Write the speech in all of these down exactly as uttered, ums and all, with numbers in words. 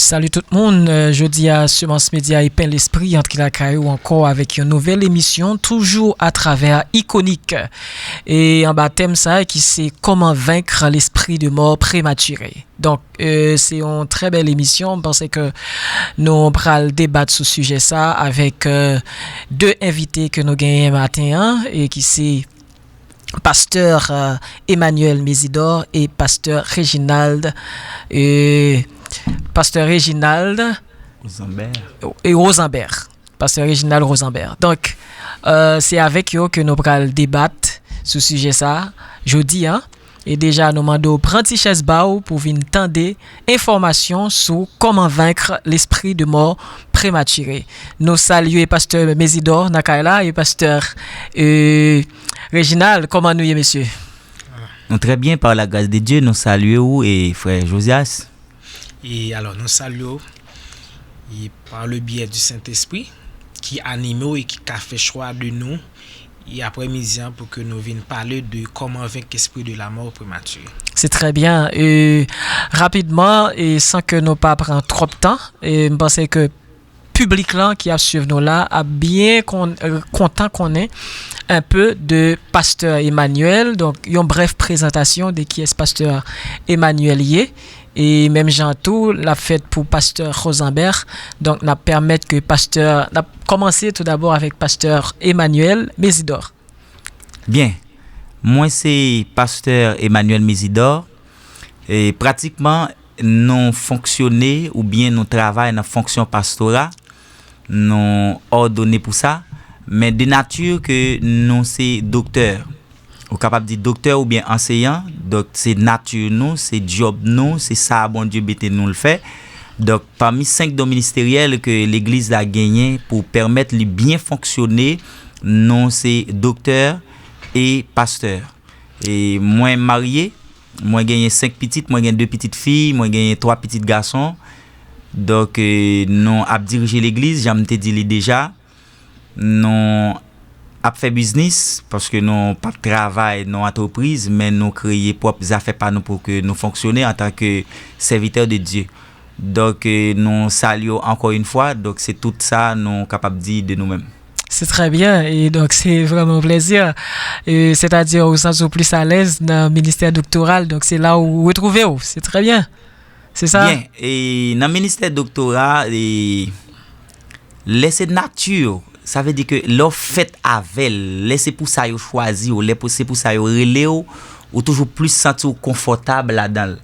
Salut tout moun, euh, jodi a Semans Media epen lespri antre lakay ou ankò avèk yon nouvèl emisyon, toujou atravè Ikonik. E anba tèm sa ki se kòman vaincre l'esprit de mort prématuré. Donk, euh, se yon trè bèl emisyon, m panse ke nou pral debat sou sijè sa avèk, euh, de envite ke nou genyen maten an, e ki se pastè, euh, Emmanuel Mésidor e pastè Reginald, euh, pastè Reginald Rosenberg. E Rosenberg. Pastè Reginald Rosenberg. Donk, euh, se avèk yo ke nou pral debat sou sijè sa jodi a. E deja nou mande w pran ti chèz ba w pou vin tande enfòmasyon sou comment vaincre l'esprit de mort prématuré. Nou salye pastè Mésidor nan kay la e pastè, euh, Reginald, kòman nou ye, mesye? Nou trè byen, par la grâce de Dieu, nou salye ou e frè Josias. E alò, nou salye w e par le biais du Saint-Esprit ki anime w e ki ka fè chwa de nou e aprè midi an pou ke nou vin pale de comment vaincre l'esprit de la mort prématuré. Se trè byen. E rapidman, e san ke nou pa pran twòp tan, e m panse ke piblik lan ki ap swiv nou la ap byen kon, kontan konnen un peu de pastè Emmanuel. Donk, yon brèf prezantasyon de kiyès pastè Emmanuel ye. E menm jan tou, l ap fèt pou pastè Rosenberg. Donk, n ap pèmèt ke pastè, n ap kòmanse tou dabò avèk pastè Emmanuel Mésidor. Byen, mwen se pastè Emmanuel Mésidor. E pratikman, nou fonksyone oubyen nou travay nan fonksyon pastora. Nou òdone pou sa. Men de nati ke nou se doktè. Ou kapab di doktè oubyen anseyan. Donk, se nati nou, se djòb nou, se sa Bondye mete nou l fè. Donk, pami senk don ministeryèl ke legliz la genyen pou pèmèt li byen fonksyone, nou se doktè e pastè. E mwen marye, mwen genyen senk pitit, mwen gen de pitit fi, mwen genyen twa pitit gason. Donk, e, nou ap dirije legliz, jan m te di li deja. Nou ap fè biznis, paske nou p ap travay nan antrepriz, men nou kreye pwòp zafè pa nou pou ke nou fonksyone antanke sèvitè de Dye. Donk, e, nou salye w ankò yon fwa. Donk, se tout sa nou kapab di de nou menm. Se trè byen, e donk se vrèman yon plèzi. E, sètadi, ou santi w plis alèz nan ministè doktoral, donk se la ou retwouve w. Se trè byen. Se sa? Byen, e nan ministè doktora, e, lè se nati w, sa vle di ke lè w fèt avè l, lè se pou sa yo chwazi w, lè pou, se pou sa yo rele w, ou toujou plis santi w konfòtab ladan l.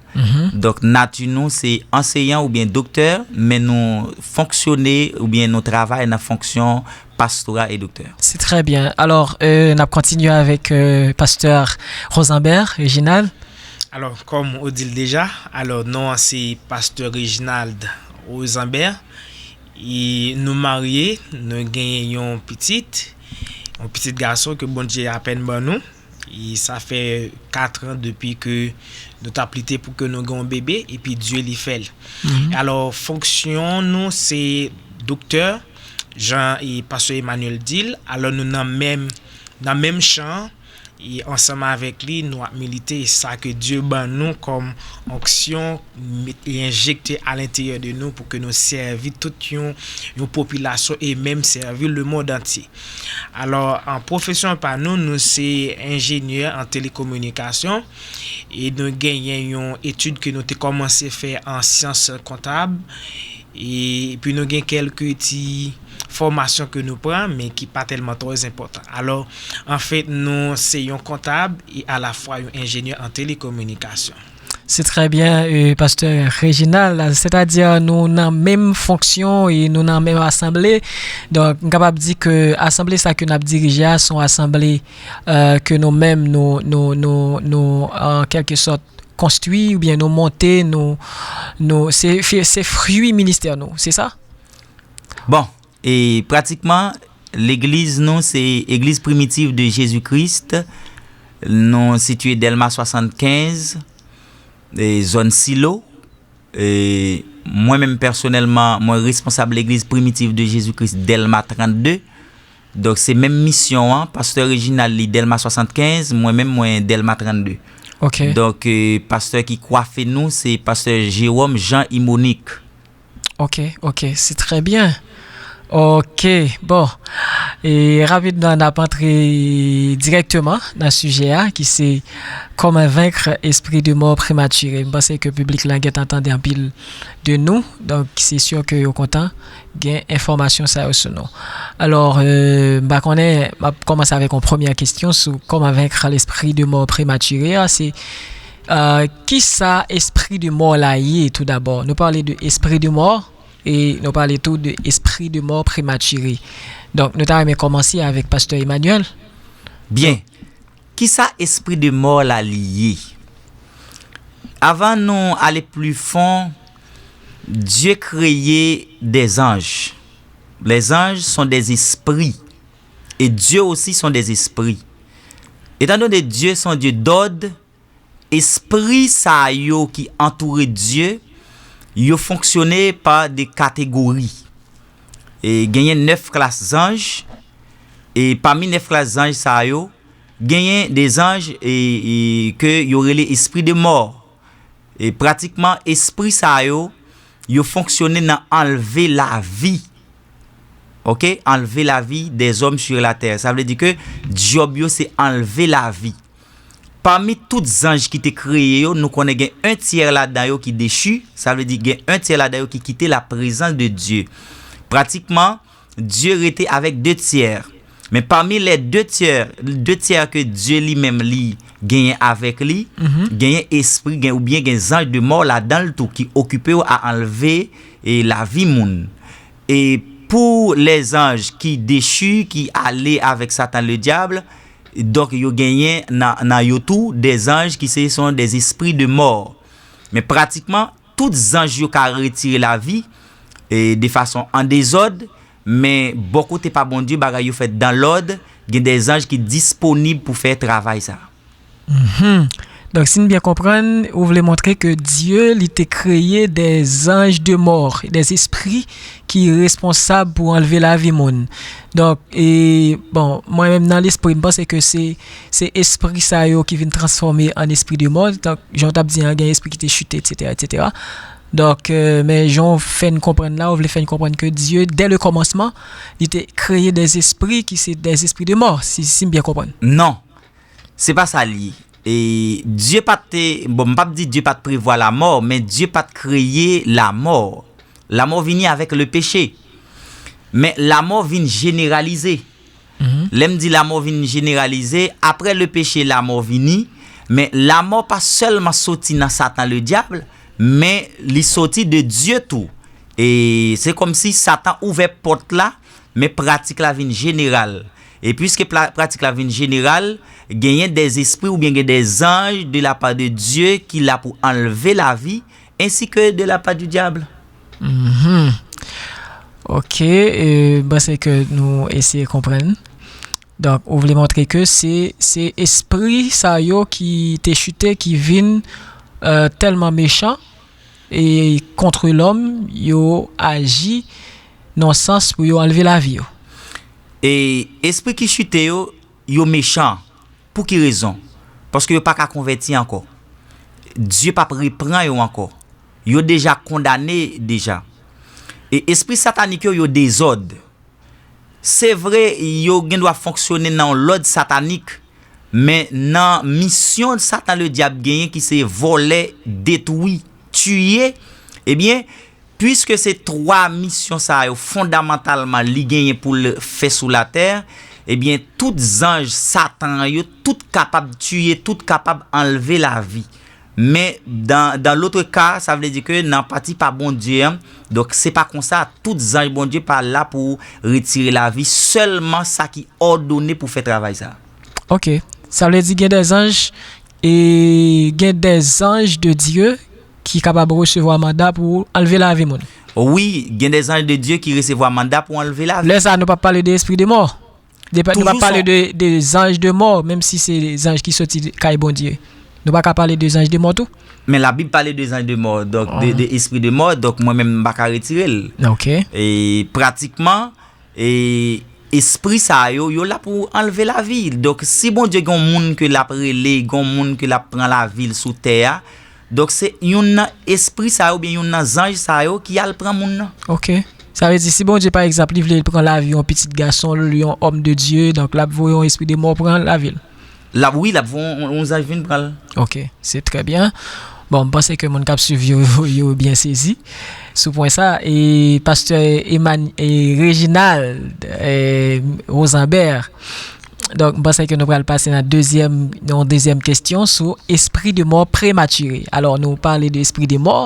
Donk, nati nou se anseyan oubyen doktè, men nou fonksyone oubyen nou travay nan fonksyon pastora e doktè. Se trè byen. Alò, euh, n ap kontinye avèk, euh, pastè Rosenberg Reginald. Alò, kòm ou di l deja, alò, non an se pastè Reginald Rosenberg. E nou marye, nou genyen yon pitit, yon pitit gason ke Bondye apèn ban nou. E sa fè kat an depi ke nou t ap lite pou ke nou gen yon bebe, epi Dye li fè l. Alò, fonksyon nou se doktè, jan e pastè Emmanuel di l. Alò, nou nan menm, nan menm chan, e ansanm avèk li, nou ap milite. E sa ke Dye ban nou kòm onksyon, met, e enjekte alenteryè de nou pou ke nou sèvi tout yon, yon popilasyon e menm sèvi lemonn antye. Alò, an pwofesyon pa nou, nou se enjenyè an telekominikasyon e nou genyen yon etid ke nou te kòmanse fè an syans kontab. E, epi nou gen kèlke ti fòmasyon ke nou pran, men ki pa tèlman trè enpòtan. Alò, anfèt, nou se yon kontab e alafwa yon enjenyè an telekominikasyon. Se trè byen, euh, pastè Reginald. Sètadi, nou nan menm fonksyon e nou nan menm asanble. Donk, m kapab di ke asanble sa ke n ap dirije a, se yon asanble, euh, ke nou menm, nou, nou, nou, nou, an kèlke sòt, konstwi oubyen nou monte, nou, nou, se, se, se fwi ministè nou, se sa? Bon, e pratikman, legliz nou se Église Primitive de Jésus-Christ. Nou sitiye Dèlma swasannkenz, e zòn Silo. E mwen menm pèsonèlman, mwen responsab Legliz Primitive de Jésus-Christ Dèlma trannde. Donk, se menm misyon an. Pastè Reginald, li Dèlma swasannkenz, mwen menm, mwen Dèlma trannde. Ok. Donk, e, pastè ki kwafe nou, se pastè Jérôme Jean Imonique. Ok, ok, c'est très bien. Ok, bon. E rapidman, n ap antre dirèkteman nan sijè a, ki se kòman venk espri de mò prematire. M panse ke piblik la gentan tande anpil de nou, donk se si ke yo kontan gen enfòmasyon sa yo sou nou. Alò, euh, m pa konnen, m ap kòmanse avèk yon premyè kesyon sou kòman venk lespri de mò prematire a. Se, euh, kisa espri de mò la ye, tou dabò? Nou pale de espri de mò, e nou pale tou de espri de mò prematire. Donk, nou ta renmen kòmanse avèk pastè Emmanuel. Byen. Kisa espri de mò la li ye? Avan nou ale pli fon, Dieu créé des anges. Les anges sont des esprits. Et Dieu aussi sont des esprits. Étant donné Dieu sont Dieu d'ordre, espri sa yo ki antoure Dieu, yo fonksyone pa de kategori. E genyen nèf klas zanj, e pami nèf klas zanj sa yo, genyen de zanj e, e, ke yo rele espri de mò. E pratikman, espri sa yo, yo fonksyone nan anlve lavi. Ok? Anlve lavi dèzòm sou latè. Sa vle di ke djòb yo se anlve lavi. Pami tout zanj ki te kreye yo, nou konnen gen en tyè ladan yo ki dechi, sa vle di gen en tyè ladan yo ki kite la prezans de Dye. Pratikman, Dye rete avèk de tyè. Men pami lè de tyè, de tyè ke Dye li menm li genyen avèk li, genyen espri, gen, oubyen gen zanj de mò ladan l tou ki okipe yo a anlve e lavi moun. E pou lèzanj ki dechi, ki ale avèk Satan Ledyab, donk yo genyen nan, nan yo tou dèzanj ki se son des esprits de mort. Men pratikman, tout zanj yo ka retire lavi e de fason an dezòd, men bò kote pa Bondye, bagay yo fèt dan lòd, gen dèzanj ki disponib pou fè travay sa. Mhm. Donk, si n byen konprann, ou vle montre ke Dye, li te kreye des anges de mort, des esprits ki responsab pou anlve lavi moun. Donk, e, bon, mwen menm nan lespri, m panse ke se, se espri sa yo ki vin transfòme an espri de mò. Donk, jan w t ap di an, gen espri ki te chite, etsetera, etsetera. Donk, euh, men jan w fè n konprann la, ou vle fè n konprann ke Dye, dès le commencement, li te kreye des esprits ki se des esprits de mort, si, si m byen konprann. Non, se pa sa l ye. E Dye pa t te, bon, m p ap di Dye pa t prevwa lamò, men Dye pa t kreye lamò. Lamò vini avèk le peche. Men lamò vin jeneralize. Lè m di lamò vin jeneralize, apre le peche, lamò vini, men lamò pa sèlman soti nan Satan Ledyab, men li soti de Dye tou. E se kòmsi Satan ouvè pòt la, men pratik la vin jeneral. E piske pla- pratik la vin jeneral, genyen dèzespri oubyen gen dèzanj de la pa de Dye ki la pou anlve lavi, ensi ke de la pa di dyab. Mhm. Ok, e, m panse ke nou eseye konprann. Donk, ou vle montre ke se, se espri sa yo ki te chite, ki vin, euh, tèlman mechan e kont lòm, yo aji nan sans pou yo anlve lavi yo. E espri ki chite yo, yo mechan. Pou ki rezon? Paske yo pa ka konvèti ankò. Dye p ap repran yo ankò. Yo deja kondane deja. E espri satanik yo, yo dezòd. Se vre, yo gen dwa fonksyone nan yon lòd satanik, men nan misyon Satan Ledyab genyen ki se vòlè, detwi, tiye, ebyen, piske se twa misyon sa yo fondamantalman li genyen pou l fè sou latè, ebyen, tout zanj Satan yo, tout kapab tiye, tout kapab anlve lavi. Men dan, dan lotre ka, sa vle di ke nan pati pa Bondye an, donk se pa konsa, tout zanj Bondye pa la pou retire lavi, sèlman sa ki òdone pou fè travay sa. Ok. Sa vle di gen dèzanj, e gen dèzanj de Dye ki kapab resevwa manda pou anlve lavi moun. Wi, gen dèzanj de Dye ki resevwa manda pou anlve lavi. Lè sa, nou p ap pale de espri de mò. De, nou p ap pale de, de zanj de mò, menm si se zanj ki soti kay Bondye. Nou pa ka pale de zanj de mò tou? Men Labib pale de zanj de mò, donk de, de espri de mò, donk mwen menm m pa ka retire l. Ok. E pratikman, e espri sa yo, yo la pou anlve lavi. Donk si Bondye gen yon moun ke l ap rele, gen yon moun ke l ap pran lavi l sou tè a, Donk, se youn nan espri sa yo, oubyen youn nan zanj sa yo ki al pran moun nan. Ok. Sa vle di, si Bondye, pa egzanp, li vle pran lavi yon pitit gason l, yon homme de Dieu, donk l ap voye yon espri de mò pran lavi l. L ap, wi, l ap voye yon, yon zanj vin pran l. Ok, se trè byen. Bon, m panse ke moun k ap swiv yo, yo, yo byen sezi sou pwen sa. E pastè Eman, e Reginald, e Rosenberg, donk, m panse ke nou pral pase nan dezyèm, yon dezyèm kesyon sou espri de mò prematire. Alò, nou pale de espri de mò,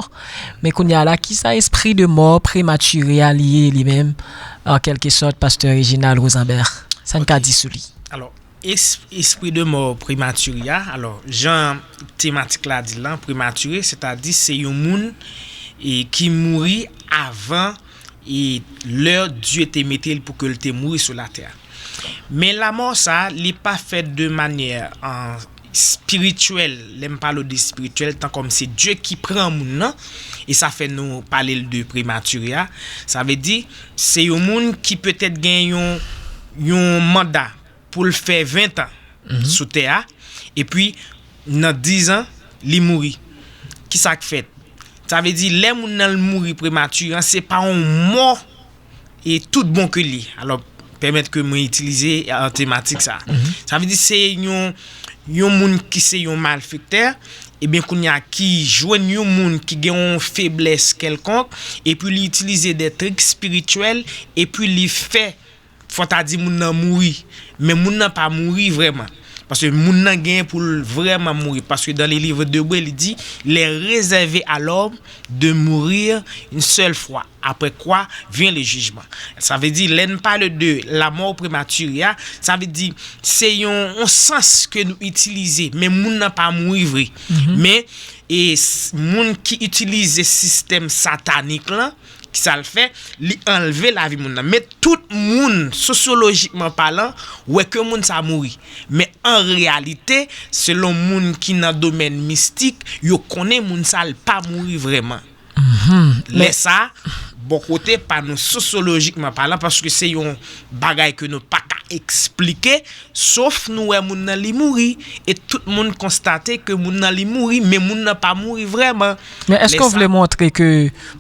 men kounye a la, kisa espri de mò prematire a li ye li menm, an kèlke sòt, pastè Reginald Rosenberg? Sa n ka di sou li? Alò, es, espri de mò prematire a, alò, jan tematik la di l lan, prematire, sètadi se yon moun e, ki mouri avan e lè Dye te mete l pou ke l te mouri sou latè a. Men lamò sa a, li pa fèt de manyè an espirityèl. Lè m pale w de espirityèl, tan kòm se Dye ki pran moun nan, e sa fè nou pale l de prematire a. Sa vle di, se yon moun ki petèt gen yon, yon manda pou l fè ven tan sou tè a, epi nan diz an, li mouri. Kisa k fèt? Sa vle di, lè moun nan l mouri prematire an, se pa yon mò e tout bon ke li. Alò, pèmèt ke mwen itilize an tematik sa. Sa vle di, se yon, yon moun ki se yon malfektè, ebyen, kounye a, ki jwenn yon moun ki gen yon feblès kèlkonk, epi li itilize de trik espirityèl, epi li fè fò ta di moun nan mouri. Men moun nan pa mouri vrèman. Paske moun nan genyen pou l vrèman mouri. Paske dans le livre d'Hébreux, li di, il est réservé à l'homme de mourir une seule fois. Après quoi vient le jugement. Sa vle di, lè n pale de lamò prematire a, sa vle di, se yon, yon sans ke nou itilize, men moun nan pa mouri vre. Men, e, s- moun ki itilize sistèm satanik lan, kisa l fè? Li anlve lavi moun nan. Men tout moun, sosyolojikman palan, wè ke moun sa mouri. Men an reyalite, selon moun ki nan domèn mistik, yo konnen moun sa l pa mouri vrèman. Lè sa, bò kote pa nou, sosyolojikman palan, paske se yon bagay ke nou pa ka eksplike, sof nou wè moun nan li mouri, e tout moun konstate ke moun nan li mouri, men moun nan pa mouri vrèman. Men èske w vle montre ke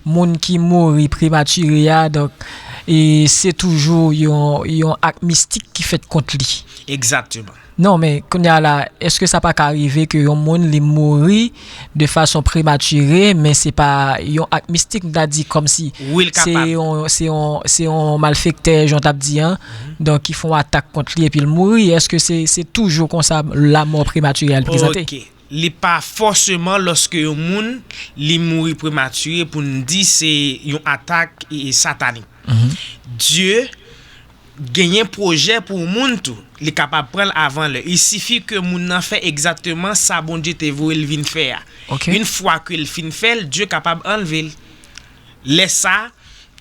moun ki mouri prematire a, donk, e se toujou yon, yon ak mistik ki fèt kont li? Egzakteman. Non, men kounye a la, èske sa pa ka rive ke yon moun li mouri de fason prematire, men se pa yon ak mistik, m ta di kòmsi Wi, l se kapab. yon, se yon, se yon malfektè, jan w t ap di an, donk ki fè yon atak kont li epi l mouri? Èske se, se toujou konsa lamò prematire a l prezante? Ok. Li pa fòseman lòske yon moun li mouri prematire pou n di se yon atak e, e satanik. Dye genyen pwojè pou yon moun tou. Li kapab pran l avan lè. Il sifi ke moun nan fè egzakteman sa Bondye te voye l vin fè a. Ok. Yon fwa ke l fin fè l, Dye kapab anlve l. Lè sa,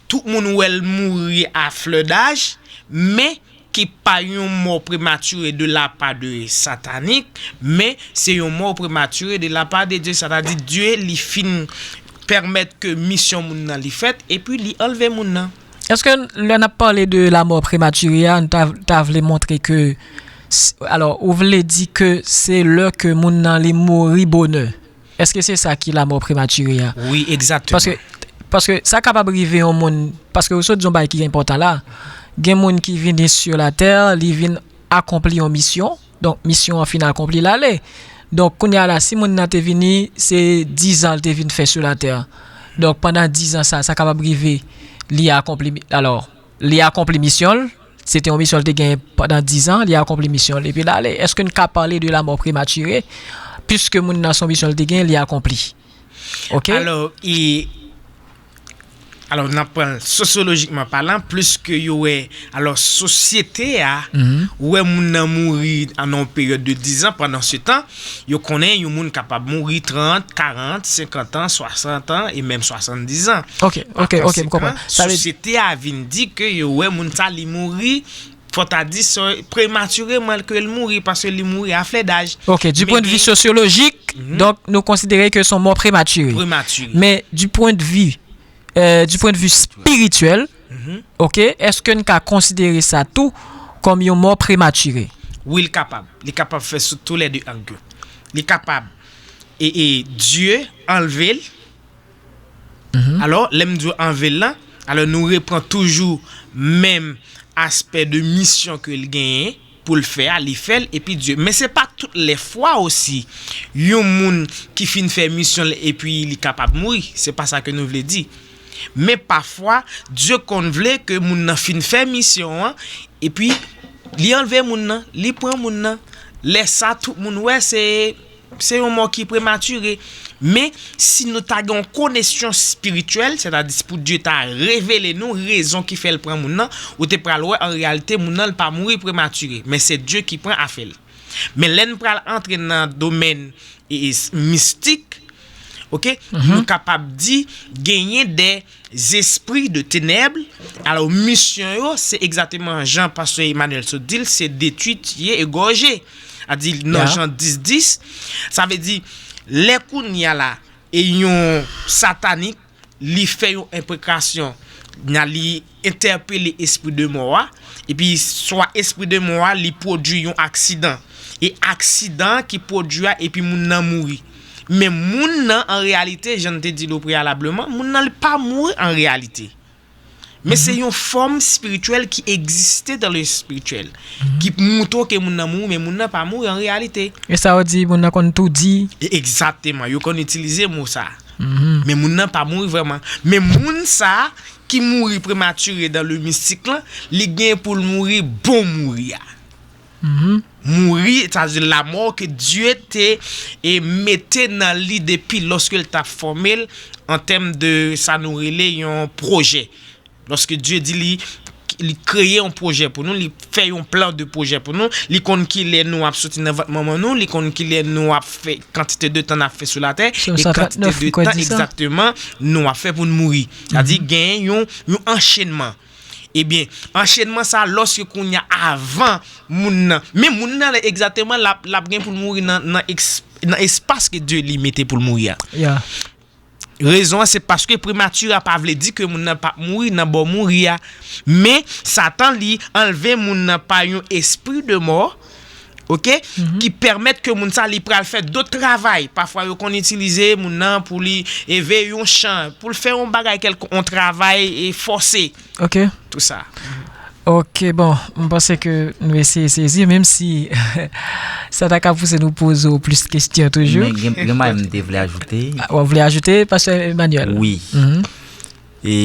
tout moun wè l mouri a flè daj, men ki pa yon mò prematire de la pa de satanik, men se yon mò prematire de la pa de Dye, sètadi Dye li fin pèmèt ke misyon moun nan li fèt, epi li anlve moun nan. Èske lè n ap pale de lamò prematire a, n ta, ta vle montre ke, s- alò, ou vle di ke se lè ke moun nan li mouri bonè? Èske se sa ki lamò prematire a? Wi, egzakteman. Paske, paske sa kapab rive yon moun, paske ou sot di yon bagay ki enpòtan la. Gen moun ki vini sou latè, li vin akonpli yon misyon. Donk, misyon an fin akonpli, l ale. Donk, kounye a la, si moun nan te vini, se diz an l te vin fè sou latè. Donk, pandan diz an sa, sa kapab rive, li akonpli, alò, li akonpli misyon l. Se te yon misyon l te gen pandan diz an, li akonpli misyon l, epi l ale. Èske n ka pale de lamò prematire? Piske moun nan se yon misyon l te gen, li akonpli. Ok? Alò, e, alò, n ap pran l sosyolojikman palan, pliske yo wè, alò, sosyete a wè moun nan mouri nan yon peryòd de diz an, pandan se tan, yo konnen yon moun kapab mouri trant, karant, senkant an, swasant an, e menm swasanndiz an. Ok, ok, ok, m konprann. Sa vle sosyete a vin di ke yo wè moun sa li mouri, fò ta di, se prematireman ke l mouri, paske li mouri a flè daj. Ok, du Men point de vue gen- sociologique, donk nou konsidere ke se yon mò prematire. Prematire. Men du point de vue, euh, du point de vue spirituel, ok, èske n ka konsidere sa tou kòm yon mò prematire? Wi, li kapab. Li kapab fè sou tou lè de ang yo. Li kapab e, e Dye anlve l. Alò, lè m di w anlve l lan, alò nou repran toujou menm aspè de misyon ke l genyen pou l fè a, li fè l, epi Dye. Men se pa tout lè fwa osi, yon moun ki fin fè misyon l epi li kapab mouri. Se pa sa ke nou vle di. Men pafwa, Dye konn vle ke moun nan fin fè misyon an, epi li anlve moun nan, li pran moun nan. Lè sa, tout moun wè se, se yon mò ki prematire. Men, si nou ta gen yon konesyon espirityèl, sètadi pou Dye ta revele nou rezon ki fè l pran moun nan, ou te pral wè an reyalite moun nan, l pa mouri prematire. Men se Dye ki pran afè l. Men lè n pral antre nan domèn e, e, mistik, oke, nou kapab di genyen de zespri de tenèb. Alò, misyon yo, se egzakteman jan pastè Emmanuel sot di l, se detwi, tiye, egòje. A di nan Jan dis dis, sa vle di, lè kounye a la, e yon satanik, li fè yon enprekasyon, nan li entèpele espri de mò a, epi swa espri de mò a, li pwodui yon aksidan. E aksidan ki pwodui a, epi moun nan mouri. Men moun nan, an reyalite, jan n te di l opreyalableman, moun nan li pa mouri an reyalite. Men se yon fòm espirityèl ki egziste dans le spirituel, ki montre ke moun nan mouri, men moun nan pa mouri an reyalite. E sa yo di, moun nan konn toudi. E, egzakteman, yo konn itilize mo sa. Men moun nan pa mouri vrèman. Men moun sa ki mouri prematire dans le mistik lan, li gen pou l mouri bon mouri a. Mouri, sa vle di lanmò ke Dye te e mete nan li depi lòske l t ap fòme l, an tèm de sa nou rele yon pwojè. Lòske Dye di li, li kreye yon pwojè pou nou, li fè yon plan de pwojè pou nou, li konn kilè nou ap soti nan vant manman nou, li konn kilè nou ap fè, kantite de tan n ap fè sou latè, e kantite de tan egzakteman nou ap fè pou n mouri. Sa di genyen yon, yon anchènman. Ebyen, anchènman sa, lòske kounye a avan moun nan, men moun nan egzakteman, l ap, l ap gen pou l mouri nan, nan, eks- nan espas ke Dye li mete pou l mouri a. Rezon an, se paske prematire a pa vle di ke moun nan p ap mouri nan bò mouri a. Men, Satan, li anlve moun nan pa yon espri de mò, oke, ki pèmèt ke moun sa, li pral fè dòt travay. Pafwa, yo konn itilize moun nan pou li eve yon chan, pou l fè yon bagay kèlkonk, yon travay e fòse. Oke. Tou sa. Oke, bon, m panse ke nou eseye sezi, menm si sa ta ka pouse nou poze w plis kesyon toujou. Men gen, gen bagay m te vle ajoute. W ap vle ajoute, pastè Emmanuel? Wi. E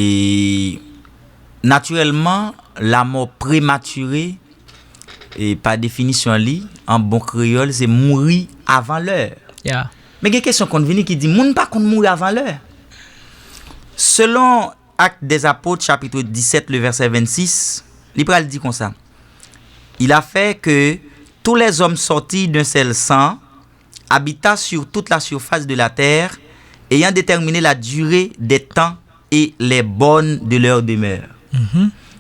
natirèlman, lanmò prematire, e pa definisyon li, an bon kreyòl, se mouri avan lè. Men gen kesyon konn vini ki di, moun pa konn mouri avan lè. Selon Actes des Apôtres, chapitre dix-sept, le verset vingt-six, li pral di konsa, il a fait que tous les hommes sortirent d'un seul sang, habita sur toute la surface de la terre, ayant déterminé la durée des temps et les bornes de leur demeure.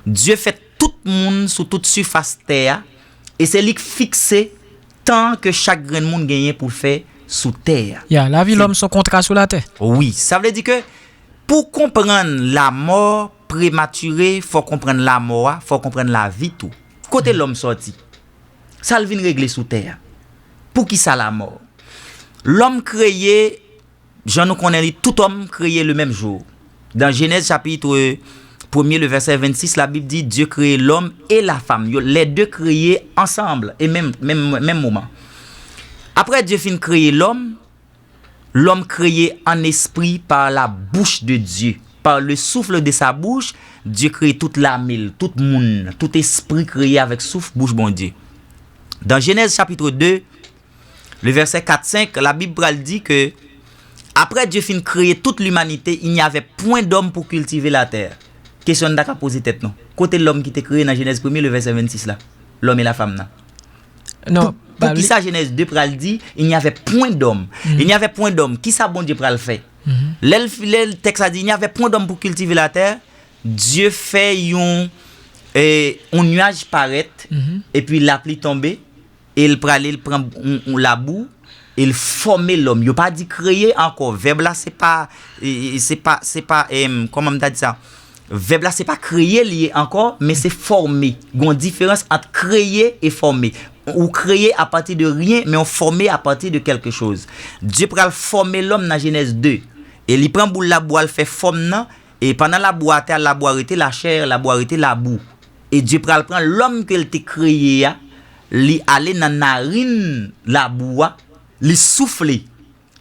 Dye fè tout moun sou tout sifas tè a, e se li k fikse tan ke chak grenn moun genyen pou l fè sou tè a. Ya, lavi lòm se yon kontra sou latè. Wi, sa vle di ke pou w konprann lanmò prematire, fò w konprann lanmò a, fò w konprann lavi tou. Kote lòm sòti? Sa l vin regle sou tè a? Poukisa lanmò? Lòm kreye, jan nou konnen li, tout homme créé le même jour. Dans Genèse chapitre premier, le verset vingt-six, la Bible dit, Dieu créa l'homme et la femme. Yo, les deux créés ensemble, et même, même, même moment. Après Dieu fin kreye lòm, lòm kreye an espri par la bouche de Dieu. Par le souffle de sa bouche, Dieu kreye tout lame l, tout moun, tout espri kreye avèk souf bouch Bondye. Dans Genèse chapitre deux, le verset quatre cinq, la Bible pral di ke, après Dieu fin kreye tout l'humanité, il n'y avait point d'homme pour cultiver la terre. Kesyon n ta ka poze tèt nou. Kote lòm ki te kreye nan Genèse premier, le verset vingt-six la? Lòm e la fanm nan. Non, pou, poukisa Genèse deux pral di, il n'y avait point d'homme? Il n'y avait point d'homme. Kisa Bondye pral fè? Lè l, lè l, tèks la di, il n'y avait point d'homme pour cultiver la terre, Dye fè yon, e, yon nyaj parèt, epi lapli tonbe, e l prale, l pran yon, yon labou, e l fòme lòm. Yo pa di kreye ankò. Vèb la, se pa, e, e, se pa, se pa, em, kòman m ta di sa? Vèb la, se pa kreye li ye ankò, men se fòme. Gon diferans ant kreye e fòme. Ou kreye apati de ryen, men ou fòme apati de kèlke choz. Dye pral fòme lòm nan Jenèz de. E li pran boul labou a, l fè fòm nan, e pandan labou a atè a, labou a rete lachè, labou a rete labou. E Dye pral pran lòm ke l te kreye a, li ale nan narin labou a, li soufle.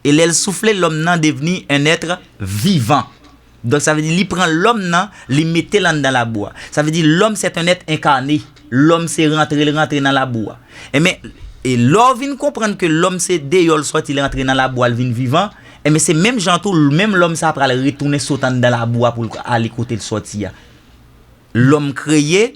E lè l soufle, lòm nan devni un être vivant. Donk, sa vle di, li pran lòm nan, li mete l anndan labou a. Sa vle di, l'homme, c'est un être incarné. Lòm se rantre, l rantre nan labou a. Enben, e lè w vin konprann ke lòm se deyò l sòti, l rantre nan labou a, l vin vivan, enben, se menm jan tou, menm lòm sa a pral retounen sot anndan labou a pou l ale kote l sòti a. Lòm kreye,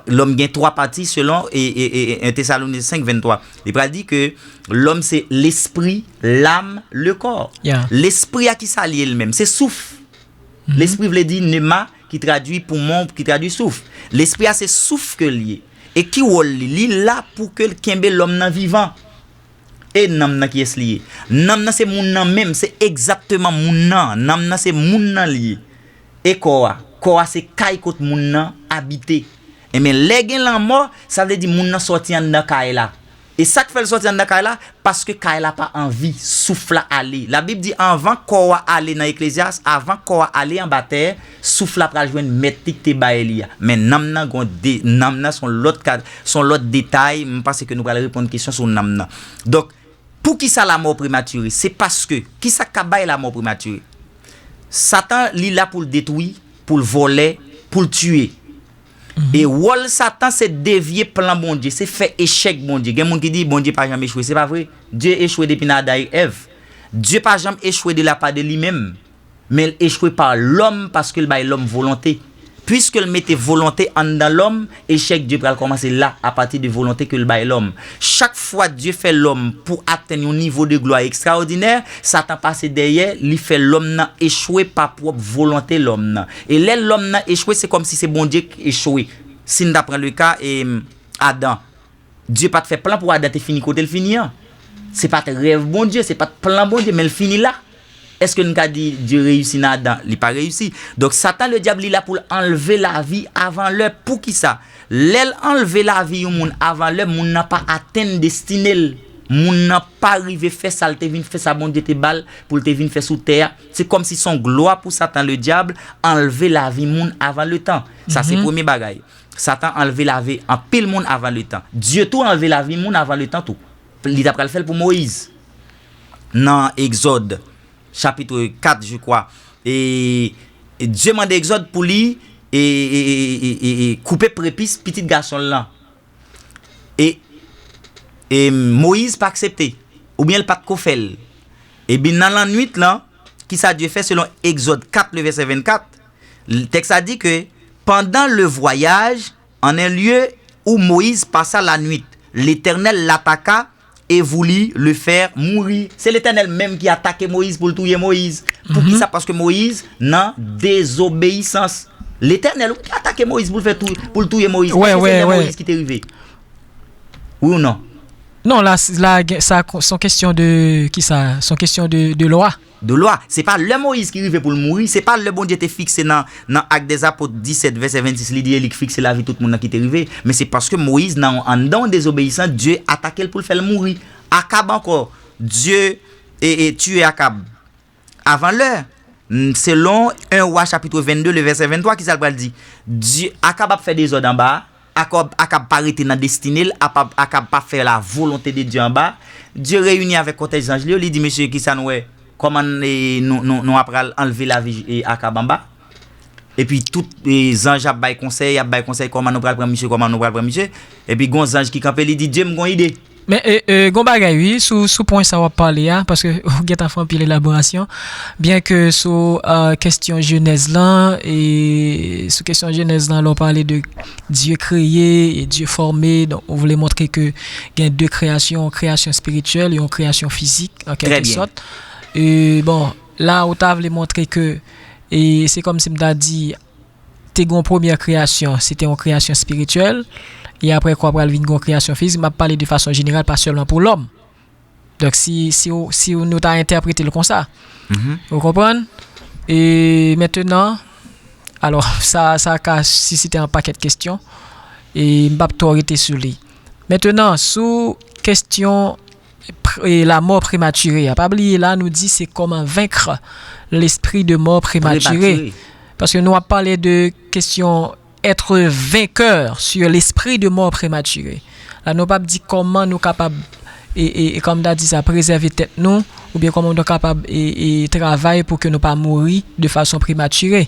lòm gen twa pati selon e, e, e, e, un Thessaloniciens cinq, vingt-trois. Li pral di ke lòm se lespri, lam, le kò. Yeah. Lespri a ki sa l ye l menm? Se souf. Lespri vle di pneuma, ki tradui poumon, ki tradui souf. Lespri a se souf ke l ye. E ki wòl li? Li la pou ke l kenbe lòm nan vivan. E nanm nan kiyès li ye? Nanm nan se moun nan menm, se egzakteman moun nan. Nanm nan se moun nan li ye. E kò a? Kò a se kay kot moun nan abite. Enben, lè gen lanmò, sa vle di moun nan sòti anndan kay la. E sa k fè l sòti anndan kay la? Paske kay la pa an vi, souf la ale. Labib di anvan kò a ale nan Eklezyas, avan kò a ale anba tè, souf la pral jwenn mèt li k te bay li a. Men nanm nan gon de, nanm nan se yon lòt ka, se yon lòt detay, m panse ke nou pral reponn kesyon sou nanm nan. Donk, poukisa lamò prematire? Se paske, kisa k ka bay lamò prematire? Satan, li la pou l detwi, pou l vòlè, pou l tiye. E wòl Satan se devye plan Bondye, se fè echèk Bondye. Gen moun ki di Bondye pa janm echwe, se pa vre. Dye echwe depi nan Adan e Èv. Dye pa janm echwe de la pa de li menm, men l echwe pa lòm paske l bay lòm volonte. Piske l mete volonte anndan lòm, echèk Dye pral kòmanse la, apati de volonte ke l bay lòm. Chak fwa Dye fè lòm pou atenn yon nivo de glwa ekstraòdinè, Satan pase dèyè, li fè lòm nan echwe pa pwòp volonte lòm nan. E lè lòm nan echwe, se kòmsi se Bondye k echwe. Si n ta pran le ka e Adan, Dye pa t fè plan pou Adan te fini kote l fini an. Se pa t rèv Bondye, se pa t plan Bondye, men l fini la. Èske n ka di Dye reyisi nan Adan? Li pa reyisi. Donk, Satan, ledyab, li la pou l anlve lavi avan lè. Poukisa? Lè l anlve lavi yon moun avan lè, moun nan pa atenn destine l. Moun nan pa rive fè sa l te vin fè, sa Bondye te ba l pou l te vin fè sou tè a. Se kòmsi se yon glwa pou Satan, ledyab, anlve lavi moun avan letan. Sa se premye bagay. Satan anlve lavi anpil moun avan letan. Dye tou anlve lavi moun avan letan tou. Li ta pral fè l pou Moyiz. Nan Egzòd, chapit kat, je crois. E, e Dye mande Egzòd pou li e, e, e, e, e, e koupe prepis pitit gason l lan. E, e Moyiz pa aksepte. Oubyen l pa t ko fè l. Ebyen, nan lannwit lan, kisa Dye fè selon Egzòd kat, le vèsè vennkat? Tèks la di ke, pendant le voyage, en un lieu où Moïse passa la nuit, l'Éternel l'attaqua et voulut le faire mourir. Se Letènèl menm ki atake Moyiz pou l touye Moyiz. Poukisa? Paske Moyiz nan dezobeyisans. Letènèl wi ki atake Moyiz pou l fè tou, pou l touye Moyiz. Èske se lè Moyiz ki te rive? Wi ou non? Non, la, la gen- sa se yon kesyon de kisa? Se yon kesyon de, de lwa. De lwa. Se pa lè Moyiz ki rive pou l mouri, se pa lè Bondye te fikse nan, nan Actes des Apôtres disèt, vèsè vennsis, li di e li k fikse lavi tout moun nan ki te rive, men se paske Moyiz nan yon, anndan yon dezobeyisans, Dye atake l pou l fè l mouri. Akab ankò, Dye e, e tiye Akab avan lè. Selon un Wa chapit vennde, le vèsè venntwa, kisa l pral di? Dye, Akab ap fè dezòd anba a, Akab, Akab pa rete nan destine l, Akab, Akab pa fè la volonte de Dye anba. Dye reyini avèk kòtèj zanj li yo, li di, mesye, kisa nou wè? Kòman nou, nou, nou apral anlve lavi Akab anba? Epi tout zanj ap bay konsèy, ap bay konsèy, kòman nou pral pran misye, kòman nou pral pran misye. Epi gon zanj ki kanpe, li di, Dye, m gon ide. Men, e, e, gon bagay, wi, sou, sou pwen sa w ap pale a, paske ou gentan fè anpil elaborasyon. Byen ke sou, e, kesyon jenèz lan, e sou kesyon jenèz lan, lè w pale de Dye kreye e Dye fòme, donk, ou vle montre ke gen de kreyasyon, yon kreyasyon espirityèl e yon kreyasyon fizik, an kèlke sòt. E, bon, la, ou ta vle montre ke, e se kòmsi m ta di, te gen yon premyè kreyasyon, se te yon kreyasyon espirityèl, e apre kwa pral vin gen yon kreyasyon fizik, m ap pale de fason jeneral, pa sèlman pou lòm. Donk, si, si, si nou ta entèprete l konsa, ou konprann? E mentenan, alò, sa, sa ka sisite yon pakèt kesyon, e m p ap twò rete sou li. Mentenan, sou kesyon pre- la mò prematire a, pa bliye la, nou di se comment vaincre l'esprit de mort prématuré. Paske nou ap pale de kesyon être vainqueur sur l'esprit de mort prématuré. La, nou p ap di kòman nou kapab, e, e, e kòm ta di sa, prezève tèt nou, oubyen kòman nou kapab e, e travay pou ke nou pa mouri de fason prematire.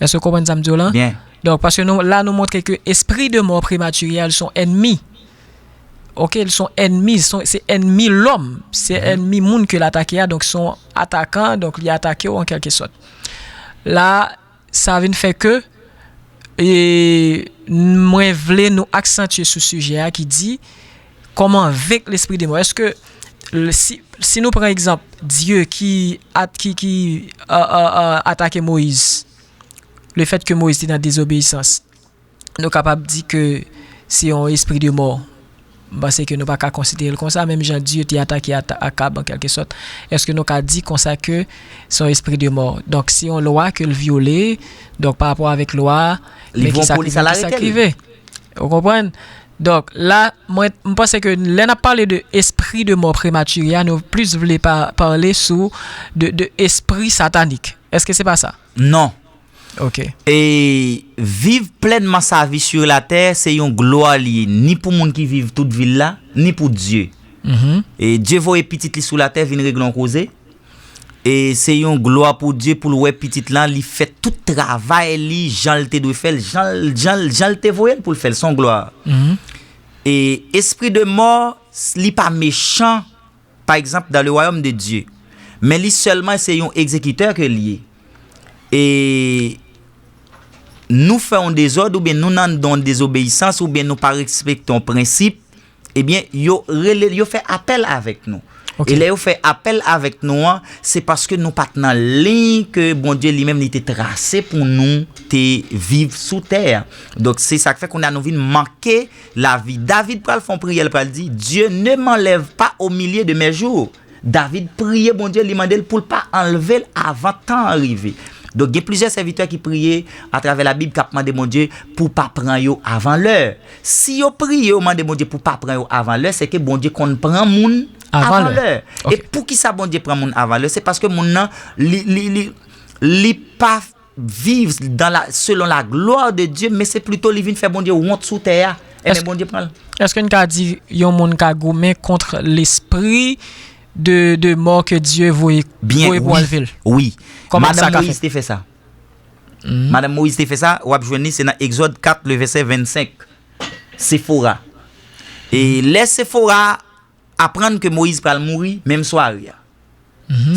Èske w konprann sa m di w lan? Donk, paske nou, la, nou montre ke espri de mò prematire a, li se yon ènmi. Oke, li se yon ènmi, se yon- se ènmi lòm, se ènmi moun ke l atake a, donk se yon atakan, donk li atake w an kèlke sòt. La, sa vin fè ke e, mwen vle nou aksantye sou sijè a ki di comment vaincre l'esprit de mort. Èske, l- si, si nou pran egzanp Dye ki, at, ki, ki a, a, a, atake Moyiz, le fèt ke Moyiz te nan dezobeyisans, nou kapab di ke se yon espri de mò. M panse ke nou pa ka konsidere l konsa, menm jan Dye te atake Ata- Akab an kèlke sòt. Èske nou ka di konsa ke se yon espri de mò? Donk, se yon lwa ke l vyole, donk, pa rapò avèk lwa a, men kisa ki rive? Ou konprann? Donk, la, mwen, m panse ke lè n ap pale de espri de mò prematire a, nou plis vle pa, pale sou de, de espri satanik. Èske se pa sa? Non. Ok. E viv plènman sa vi sur la tè, se yon glwa li ye, ni pou moun ki viv tout vi l la, ni pou Dye. E Dye voye pitit li sou la tè vin regle yon koze. E se yon glwa pou Dye pou l wè pitit lan, li fè tout travay li jan l te dwe fè l, jan l, jan l, jan l te voye l pou l fè l, se yon glwa. E espri de mò, li pa mechan, pa egzanp, dans le royaume de Dieu. Men li sèlman se yon egzekitè ke l ye. E nou fè yon dezòd, oubyen nou nan yon dezobeyisans, oubyen nou pa respekte yon prensip, ebyen, yo rele, yo fè apèl avèk nou. E lè yo fè apèl avèk nou an, se paske nou pa t nan liy ke Bondye li menm li te trase pou nou te viv sou tè a. Donk, se sa k fè kounye a nou vin manke lavi. David pral fè yon priyè, l pral di, Dieu ne m'enlève pas au milieu de mes jours. David priye Bondye, li mande l pou l pa anlve l avan tan an rive. Donk, gen plizyè sèvitè ki priye atravè Labib k ap mande Bondye pou pa pran yo avan lè. Si yo priye, yo mande Bondye pou pa pran yo avan lè, se ke Bondye konn pran moun avan lè. E poukisa Bondye pran moun avan lè? Se paske moun nan, li, li, li, li pa viv dans la, selon la gloire de Dieu, men se plito li vin fè Bondye wont sou tè a. Ebyen, Bondye pran l. Èske n ka di yon moun ka goumen kont lespri de, de mò ke Dye voye, voye pou anlve l? Wi. Kòman sa ka fèt? Madanm Moyiz te fè sa. Madanm Moyiz te fè sa, w ap jwenn li, se nan Egzòd kat, le vèsè vennsenk. Sefora. E lè Sefora aprann ke Moyiz pral mouri menm sware a.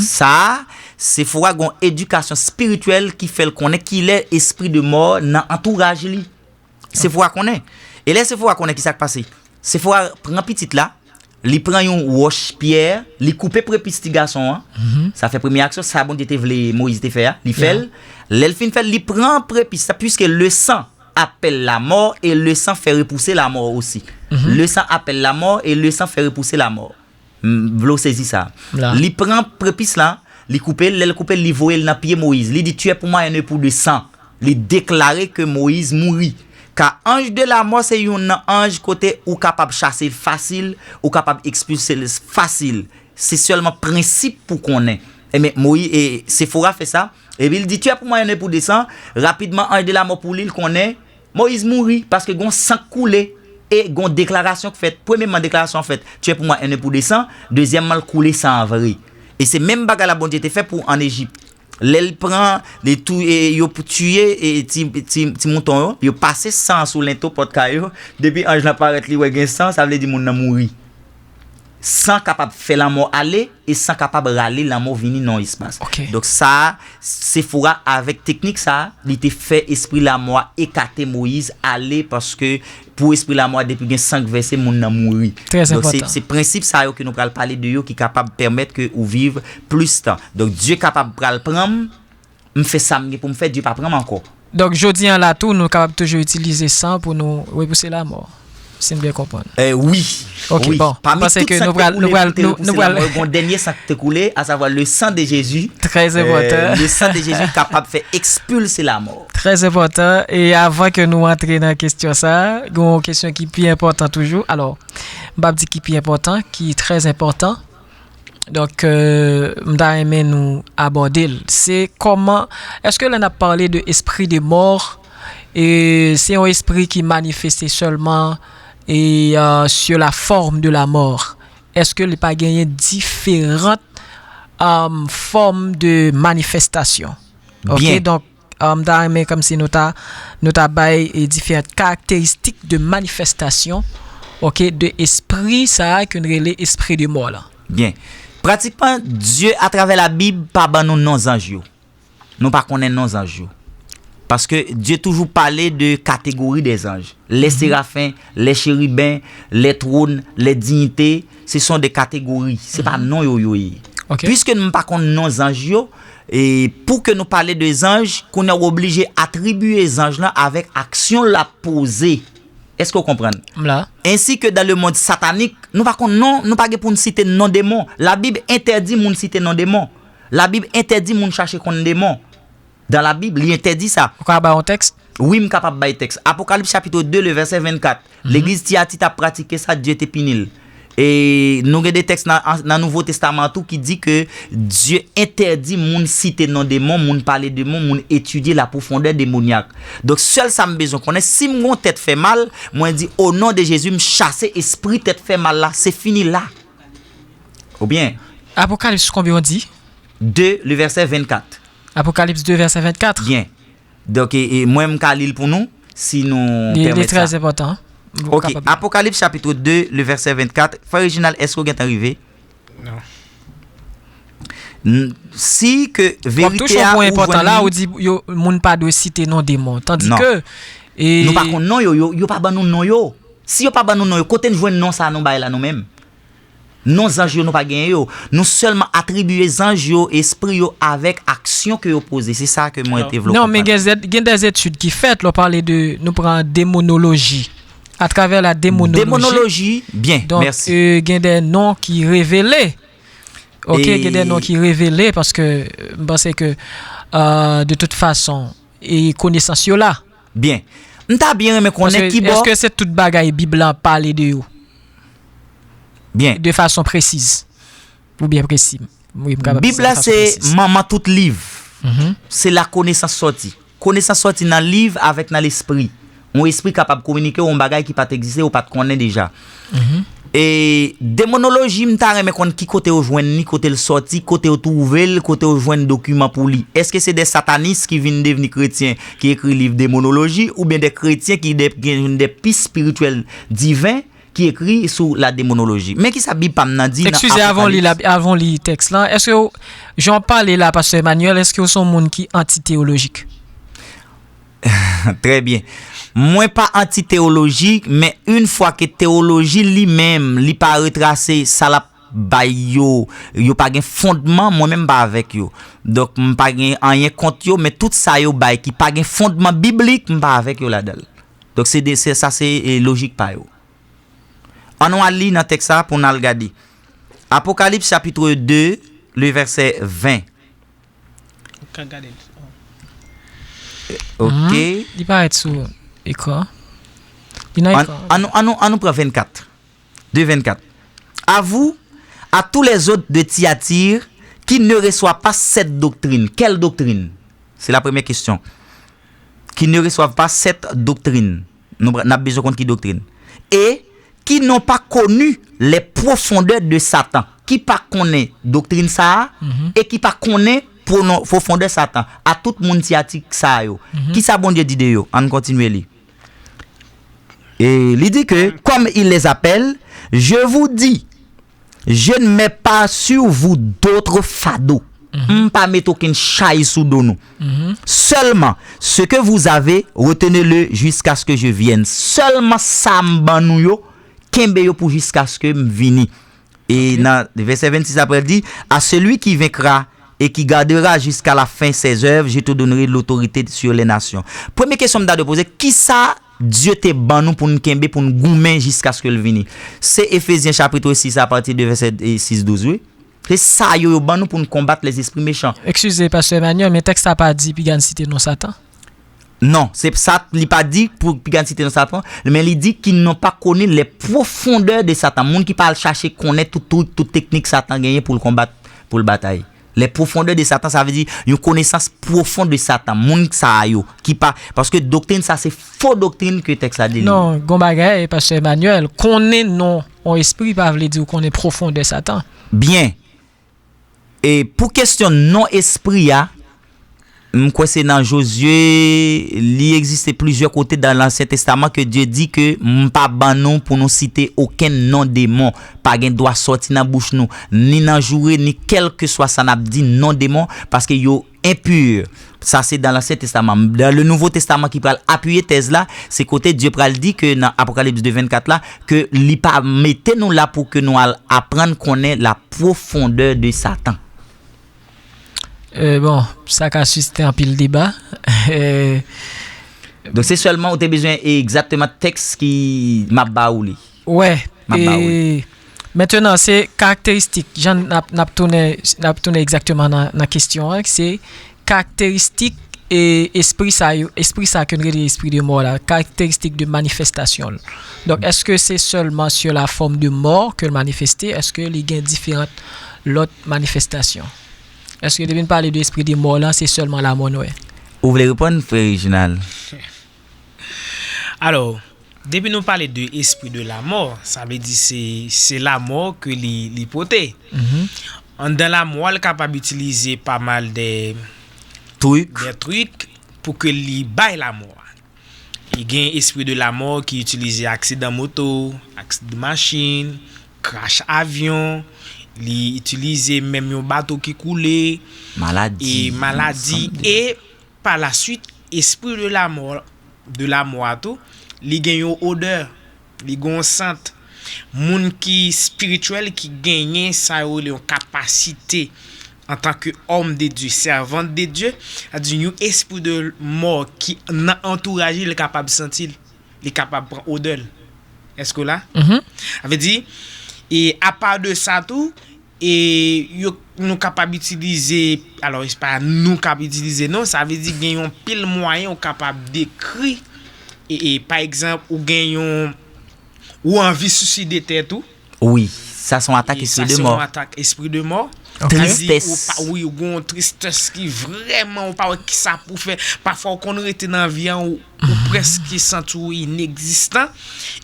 Sa a, Sefora gen yon edikasyon espirityèl ki fè l konnen kilè espri de mò nan antouraj li. Sefora konnen. E lè Sefora konnen, kisa k pase? Sefora pran pitit la, li pran yon wòch pyè, li koupe prepis ti gason an. Sa fè premye aksyon, sa Bondye te vle Moyiz te fè a, li fè l. Lè l fin fè l, li pran prepis la, puisque le sang appelle la mort et le sang fait repousser la mort aussi. Le sang appelle la mort et le sang fait repousser la mort. M vle w sezi sa. Li pran prepis la, li koupe l, lè l koupe l, li voye l nan pye Moyiz. Li di, Tu es pour moi un époux de sang. Li deklare ke Moyiz mouri. Ka anj de la mò se youn nan anj kote ou kapab chase l fasil, ou kapab ekspilse l fasil. Se sèlman prensip pou konnen. Ebyen, Moyiz, e, Sefora fè sa. Epi l di, Tu es pour moi un époux de sang. Rapidman, anj de la mò pou li, l konnen Moyiz mouri paske gon san k koule e gon deklarasyon k fèt. Premyèman, deklarasyon an fèt, Tu es pour moi un époux de sang. Dezyèmman, l koule san an vre. E se menm bagay la Bondye te fè pou ann Ejip. Lè l pran, li tou, e, yo pou tiye, e, ti, ti, ti mouton yo, yo pase san an sou lento pòt kay yo. Depi anj lan parèt, li wè gen san, sa vle di moun nan mouri. San kapab fè lanmò ale, e san kapab rale lanmò vini nan yon espas. Donk sa a, Sefora avèk teknik sa a, li te fè espri lanmò a ekate Moyiz ale, paske pou espri lanmò a, depi gen san k vèse, moun nan mouri. Donk se, se prensip sa yo ke nou pral pale de yo ki kapab pèmèt ke ou viv plis tan. Donk Dye kapab pral pran m, m fè sa m gen pou m fè, Dye pa pran m ankò. Donk, jodi an la tou, nou kapab toujou itilize san pou nou repouse lanmò. Si m byen konprann. Eh, wi. Ok, wi. Bon, Parmi tout san ki te koule pou te repouse lanmò, gen dènye san ki te koule, asavwa le san de Jezi. Trè enpòtan. Le san de Jezi kapab fè ekspilse lanmò. Trè enpòtan. E avan ke nou antre nan kesyon sa, gen yon kesyon ki pi enpòtan toujou. Alò, m p ap di ki pi enpòtan, ki trè enpòtan. Donk, euh, m ta renmen nou abòde l. Se kòman, èske lè n ap pale de esprit de mort, e se yon espri ki manifeste sèlman e euh, sur la forme de la mort? Èske li pa genyen diferan euh, fòm de manifestasyon? Ok, Byen. Donk, euh, m ta renmen kòmsi nou ta, nou ta bay e diferan karakteristik de manifestasyon, ok, de espri sa a ke n rele espri de mò la. Byen. Pratikman, Dye, atravè Labib, pa ban nou non zanj yo. Nou pa konnen non zanj yo. Paske Dye toujou pale de kategori de zanj. Les séraphin, les chérubins, les trônes, les dignités, ce sont des catégories. Se pa non yo yo ye. Ok. Piske nou pa konn non zanj yo, e pou ke nou pale de zanj, kounye a w oblije atribiye zanj lan avèk aksyon l ap poze. Èske w konprann? M la. Ainsi que dans le monde satanique, nou pa konn non, nou pa gen pou n site non demon. Labib entèdi moun site non demon. Labib entèdi moun chache konn demon. Dan Labib, li entèdi sa. Ou ka ba yon tèks? Wi, m kapab bay tèks. Apokalips chapitre deux, le verset vingt-quatre. Legliz Tiyati t ap pratike sa, Dye te pini l. E nou gen de tèks nan, nan Nouvo Testaman tou ki di ke Dye entèdi moun site non demon, moun pale demon, moun etidye la pwofondè demonyak. Donk, sèl sa m bezwen konnen, si m gon tèt fè mal, mwen di, o non de Jezi, m chase espri tèt fè mal la, se fini la. Oubyen, Apokalips konbyen w di? Deux, le verset vingt-quatre. Apokalips deux, verset vingt-quatre. Byen. Donk, e, e, mwen, m ka li l pou nou, si nou pèmèt sa. Li trè enpòtan. Ok, Apokalips chapitre deux, le verset vingt-quatre. Frè Reginald, èske w gentan rive? Non. Si ke verite a ou jwenn li. Ou di yo, moun pa dwe site non demon. Tandis ke. Nou pa konn non yo, yo, yo pa ban nou non yo. Si yo pa ban nou non yo, kote n jwenn non sa nou bay la nou menm? Non zanj yo nou pa genyen yo. Nou sèlman atribiye zanj yo, espri yo avèk aksyon ke yo poze. Se sa ke mwen te vle w konprann. Non, men gen, gen des études ki fèt, lè w pale de, nou pran démonologie. À travers la démonologie. Démonologie, byen, mèsi. Donk, gen de non ki revele. Ok, gen de non ki revele, paske m panse ke, euh, de tout fason, e konesans yo la. Byen. M ta byen renmen konnen kibò. Èske se tout bagay Bib la pale de yo? Byen. De fason presiz. Ou byen presi. Wi, m kapab di sa de fason presiz. Bib la se manman tout liv. Se la konesans sòti. Konesans sòti nan liv avèk nan lespri. Yon espri kapab kominike w yon bagay ki pa t egziste, ou pa t konnen deja. E demonoloji, m ta renmen konn ki kote yo jwenn li, kote l sòti, kote yo twouve l, kote yo jwenn dokiman pou li. Èske se de satanis ki vin devni kretyen ki ekri liv demonoloji, oubyen de kretyen ki de, gen de pis espirityèl diven ki ekri sou la demonoloji? Men kisa Bib pa m nan di nan Apokalips. Eskize, avan w li, avan w li tèks lan, èske w, jan w pale la, Pastè Emmanuel, èske w se yon moun ki anti-teyolojik? Trè byen. Mwen pa anti-teyolojik, men yon fwa ke teyoloji li menm, li pa retrase sa l ap bay yo, yo pa gen fondman, mwen menm m pa avèk yo. Donk, m pa gen anyen kont yo, men tout sa yo bay ki pa gen fondman biblik, m pa avèk yo ladan l. Donk, se de, se, sa se, e, lojik pa yo. Ann nou al li nan tèks sa pou n al gade. Apokalips chapitre deux, le verset vingt. Ou ka gade l. Ok. Li parèt sou ekran. Li nan ekran. Ann nou pran vennkat. Deux vingt-quatre. À vous, à tous les autres de Thyatire qui ne reçoivent pas cette doctrine. Quelle doctrine? C'est la première question. Qui ne reçoivent pas cette doctrine. Nou n ap bezwen konn ki doktrin. Et qui n'ont pas connu les profondeurs de Satan. Ki pa konnen doktrin sa a, e ki pa konnen pwofondè Satan. A tout moun Thyatire sa yo. Kisa Bondye di de yo? Ann kontinye li. E li di ke, comme il les appelle, je vous dis, je ne mets pas sur vous d'autres fardeaux. M pa met okenn chay sou do nou. Seulement, ce que vous avez, retenez-le jusqu'à ce que je vienne. Sèlman sa m ban nou yo, kenbe yo pou jiskaske m vini. E nan vèsè vennsis apre, l di, à celui qui vaincra et qui gardera jusqu'à la fin ses œuvres, je te donnerai l'autorité sur les nations. Premye kesyon m ta dwe poze, kisa Dye te ban nou pou n kenbe, pou n goumen jiskaske l vini. Se Efezyen chapit sis, apati de vèsè sis, douz, wi. Se sa yo, yo ban nou pou n konbat lèzespri mechan. Eskize, Pastè Emmanuel, men tèks la pa di piga n site non Satan. Non, se sa, li pa di pou piga n site non Satan, men li di qu'ils n'ont pas connu les profondeurs de Satan. Moun ki pa al chache konnen tout, tout, tout teknik Satan genyen pou l konbat, pou l batay. Les profondeurs de Satan, sa vle di yon konesans pwofon de Satan. Moun sa a yo, ki pa, paske doktrin sa se fo doktrin ke tèks la delivre. Non, gon bagay, Pastè Emmanuel, konnen non yon espri pa vle di ou konnen pwofondè Satan. Byen. E pou kesyon non espri a, m kwè se nan Jozye, li egziste plizyè kote dan Lansyen Testaman ke Dye di ke m pa ban nou pou nou site okenn non demon. Pa gen dwa sòti nan bouch nou, ni nan joure, ni kèlkeswa sa n ap di non demon, paske yo enpi. Sa se dan Lansyen Testaman. Dan le Nouvo Testaman ki pral apiye tèz la, se kote Dye pral di ke nan Apokalips de vennkat la, ke li pa mete nou la pou ke nou al aprann konnen la profondeur de Satan. Euh, bon, sa ka sisite anpil deba. Euh, Donk se sèlman ou te bezwen egzakteman tèks ki m ap ba ou li. Wè, m ap ba ou li. Mentenan, se karakteristik, jan n ap, n ap tounen, n ap tounen egzakteman nan, nan kesyon an, se karakteristik e espri sa yo, espri sa ke n rele espri de mò la, karakteristik de manifestasyon l. Donk, èske se sèlman sur la forme de mort ke l manifeste? Èske li gen diferan lòt manifestasyon? Èske depi n pale de espri de mò la, se sèlman lamò n wè? Ou vle reponn, frè Reginald? Alò, depi nou pale de espri de lamò, sa vle di se, se lamò ke li, li pote. Anndan lamò a, li kapab itilize pa mal de, Trik. de trik pou ke li bay lamò a. Li gen espri de lamò ki itilize aksidan moto, aksidan machin, krash avyon, li itilize menm yon bato ki koule, Maladi. e maladi, e pa la swit, espri de lamò, de lamò a tou, li gen yon odè, li gen yon sant. Moun ki espirityèl, ki genyen sa yo rele yon kapasite antanke homme de Dieu, servante de Dieu, sa di yon espri de mò ki nan antouraj li, li kapab santi l, li kapab pran odè l. Èske w la? Sa vle di, e apa de sa tou, e yo, nou kapab itilize, alò, se pa nou k ap itilize non, sa vle di gen yon pil mwayen ou kapab dekri, e, e pa egzanp, ou gen yon, ou anvi siside tèt ou. Wi, sa se yon atak espri de mò. Sa se yon atak espri de mò. Tristès. Wi, ou gen yon tristès ki vrèman, ou pa wè kisa pou fè. Pafwa, ou konn rete nan vi a, ou, ou prèske santi ou inegzistan.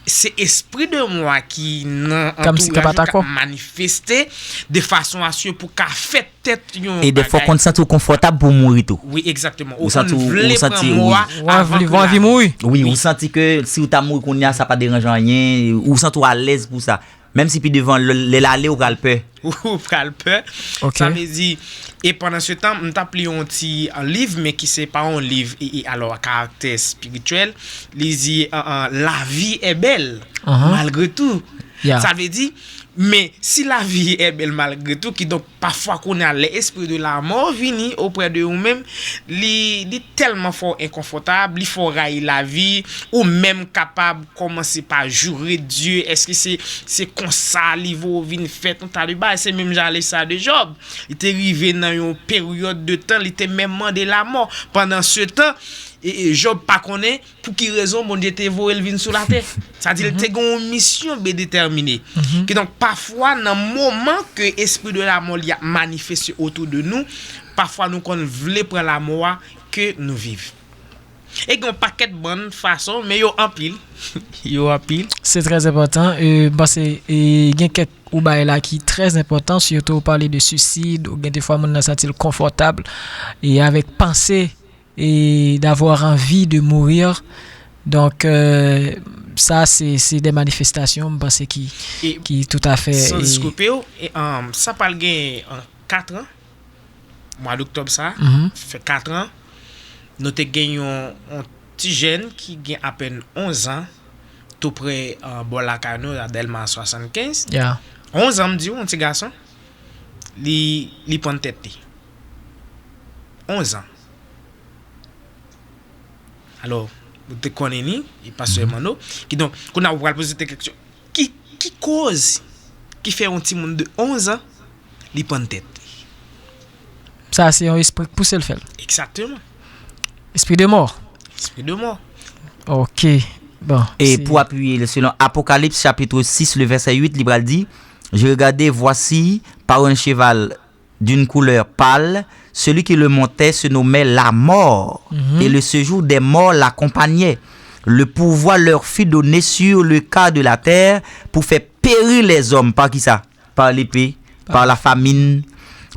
Se espri de mò a ki nan antouraj ou k ap manifeste de fason aske pou ka fè tèt yon bagay. E defwa, ou konn santi ou konfòtab pou w mouri tou. Wi, egzakteman. Ou konn vle pran mò a avan ke l rive. Wi, ou santi ke si w ta mouri kounye a, sa pa deranje anyen. Ou santi w alèz pou sa. Menm si pi devan, lè, lè l ale, ou pral pè. Ou pral pè. Sa vle di, e pandan se tan, m t ap li yon ti, euh, liv, men ki se pa yon liv, e, e, alò, a karaktè espirityèl. Li di, euh, euh, la vie est belle, malgré tout. Sa vle di, men si la vie est belle malgré tout, kidonk, pafwa kounye a, lè espri de lamò vini oprè de ou menm, li, li tèlman fè w enkonfòtab, li fè w rayi lavi, ou menm kapab kòmanse pa joure Dye, èske se, se konsa li voye w vin fèt, yon ta de bagay, se menm jan lesa de Jòb. Li te rive nan yon peryòd de tan, li te menm mande lamò. Pandan se tan, e, e, Jòb pa konnen pou ki rezon Bondye te voye l vin sou latè. Sa di l te gen yon misyon byen detèmine. Kidonk, pafwa, nan moman ke espri de lamò li ap manifeste otou de nou, pafwa nou konn vle pran lamò a ke nou viv. E gen yon pakèt bann fason, men yo anpil. Yo anpil. Se trè enpòtan. E, m panse, e, gen kèk ou bay la ki trè enpòtan, sitou ou pale de suicide, ou gen defwa moun nan santi l konfòtab, e avèk panse, e d'avoir envie de mourir. Donk, euh, sa, se, se de manifestasyon, m panse, ki, ki toutafè. San koupe w, e, um, sa pral gen, uh, kat an, mwa doktòb sa, fè kat an, nou te gen yon, yon ti jèn ki gen apèn onz an, tou pre, uh, bò lakay nou, la Dèlma swasannkenz. Onz an, m di w, yon ti gason, li, li pann tèt li. Onz an. Alò, Ou te konnen li, e pastè Emano. Kidonk, kounye a ou pral poze tèt kesyon, ki, ki koz ki fè yon timoun de onz an, li pann tèt li? Sa se yon espri k pouse l fè l. Egzakteman. Espri de mò. Espri de mò. Ok. Bon. E pou apiye, selon Apokalips chapit sis, le vèsè uit, li pral di, Je regardai, voici, par un cheval d'une couleur pâle, celui qui le montait se nommait la mort, et le séjour des morts l'accompagnait. Le pouvoir leur fut donné sur le quart de la terre pour faire périr les hommes. Par qui ça? Par l'épée, par la famine,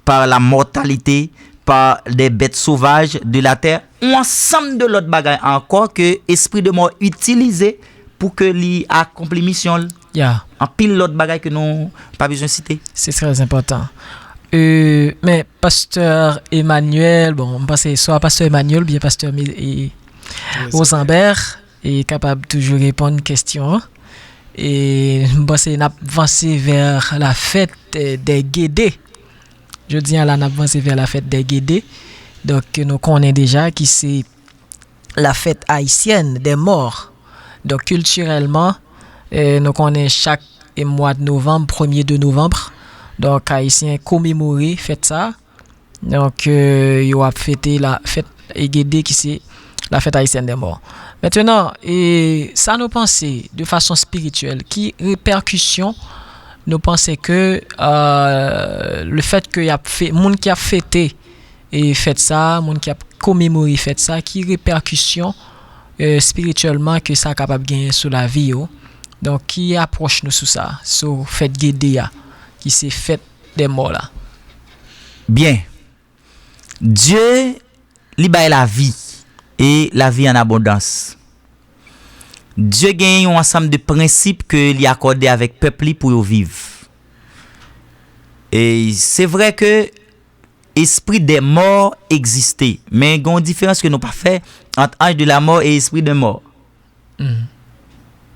par la mortalité, par des bêtes sauvages de la terre. Yon ansanm de lòt bagay ankò ke espri de mò itilize pou ke li akonpli misyon l. Ya. Anpil lòt bagay ke nou pa bezwen site. Se trè enpòtan. Euh, men pastè Emmanuel, bon, m panse swa pastè Emmanuel oubyen pastè Rosenberg e kapab toujou reponn kesyon an. E m panse n ap vanse vè la fèt dè Gede. Jodi a la n ap vanse vè la fèt dè Gede. Donk nou konnen deja ki se la fête haïtienne des morts. Donk kiltirèlman, euh, nou konnen chak mwa de novanm, premye de novanm, donk ayisyen komemore fèt sa. Donk euh, yo ap fete la fèt Egede ki se la fête haïtienne des morts. Mentnan, e sa nou panse de fason spirityèl, ki repèkisyon nou panse ke euh, le fèt ke y ap fe, moun ki ap fete e fèt sa, moun ki ap komemore fèt sa, ki repèkisyon euh, espirityèlman ke sa kapab genyen sou lavi yo? Donk, ki apwòch nou sou sa, sou fèt Gede a, ki se fèt dè mò la? Byen. Dye, li bay lavi, e lavi an abondans. Dye gen yon ansanm de prensip ke li akòde avèk pèp li pou yo viv. E se vre ke espri dè mò egziste, men gen yon diferans ke nou pa fè ant anj de la mò e espri dè mò.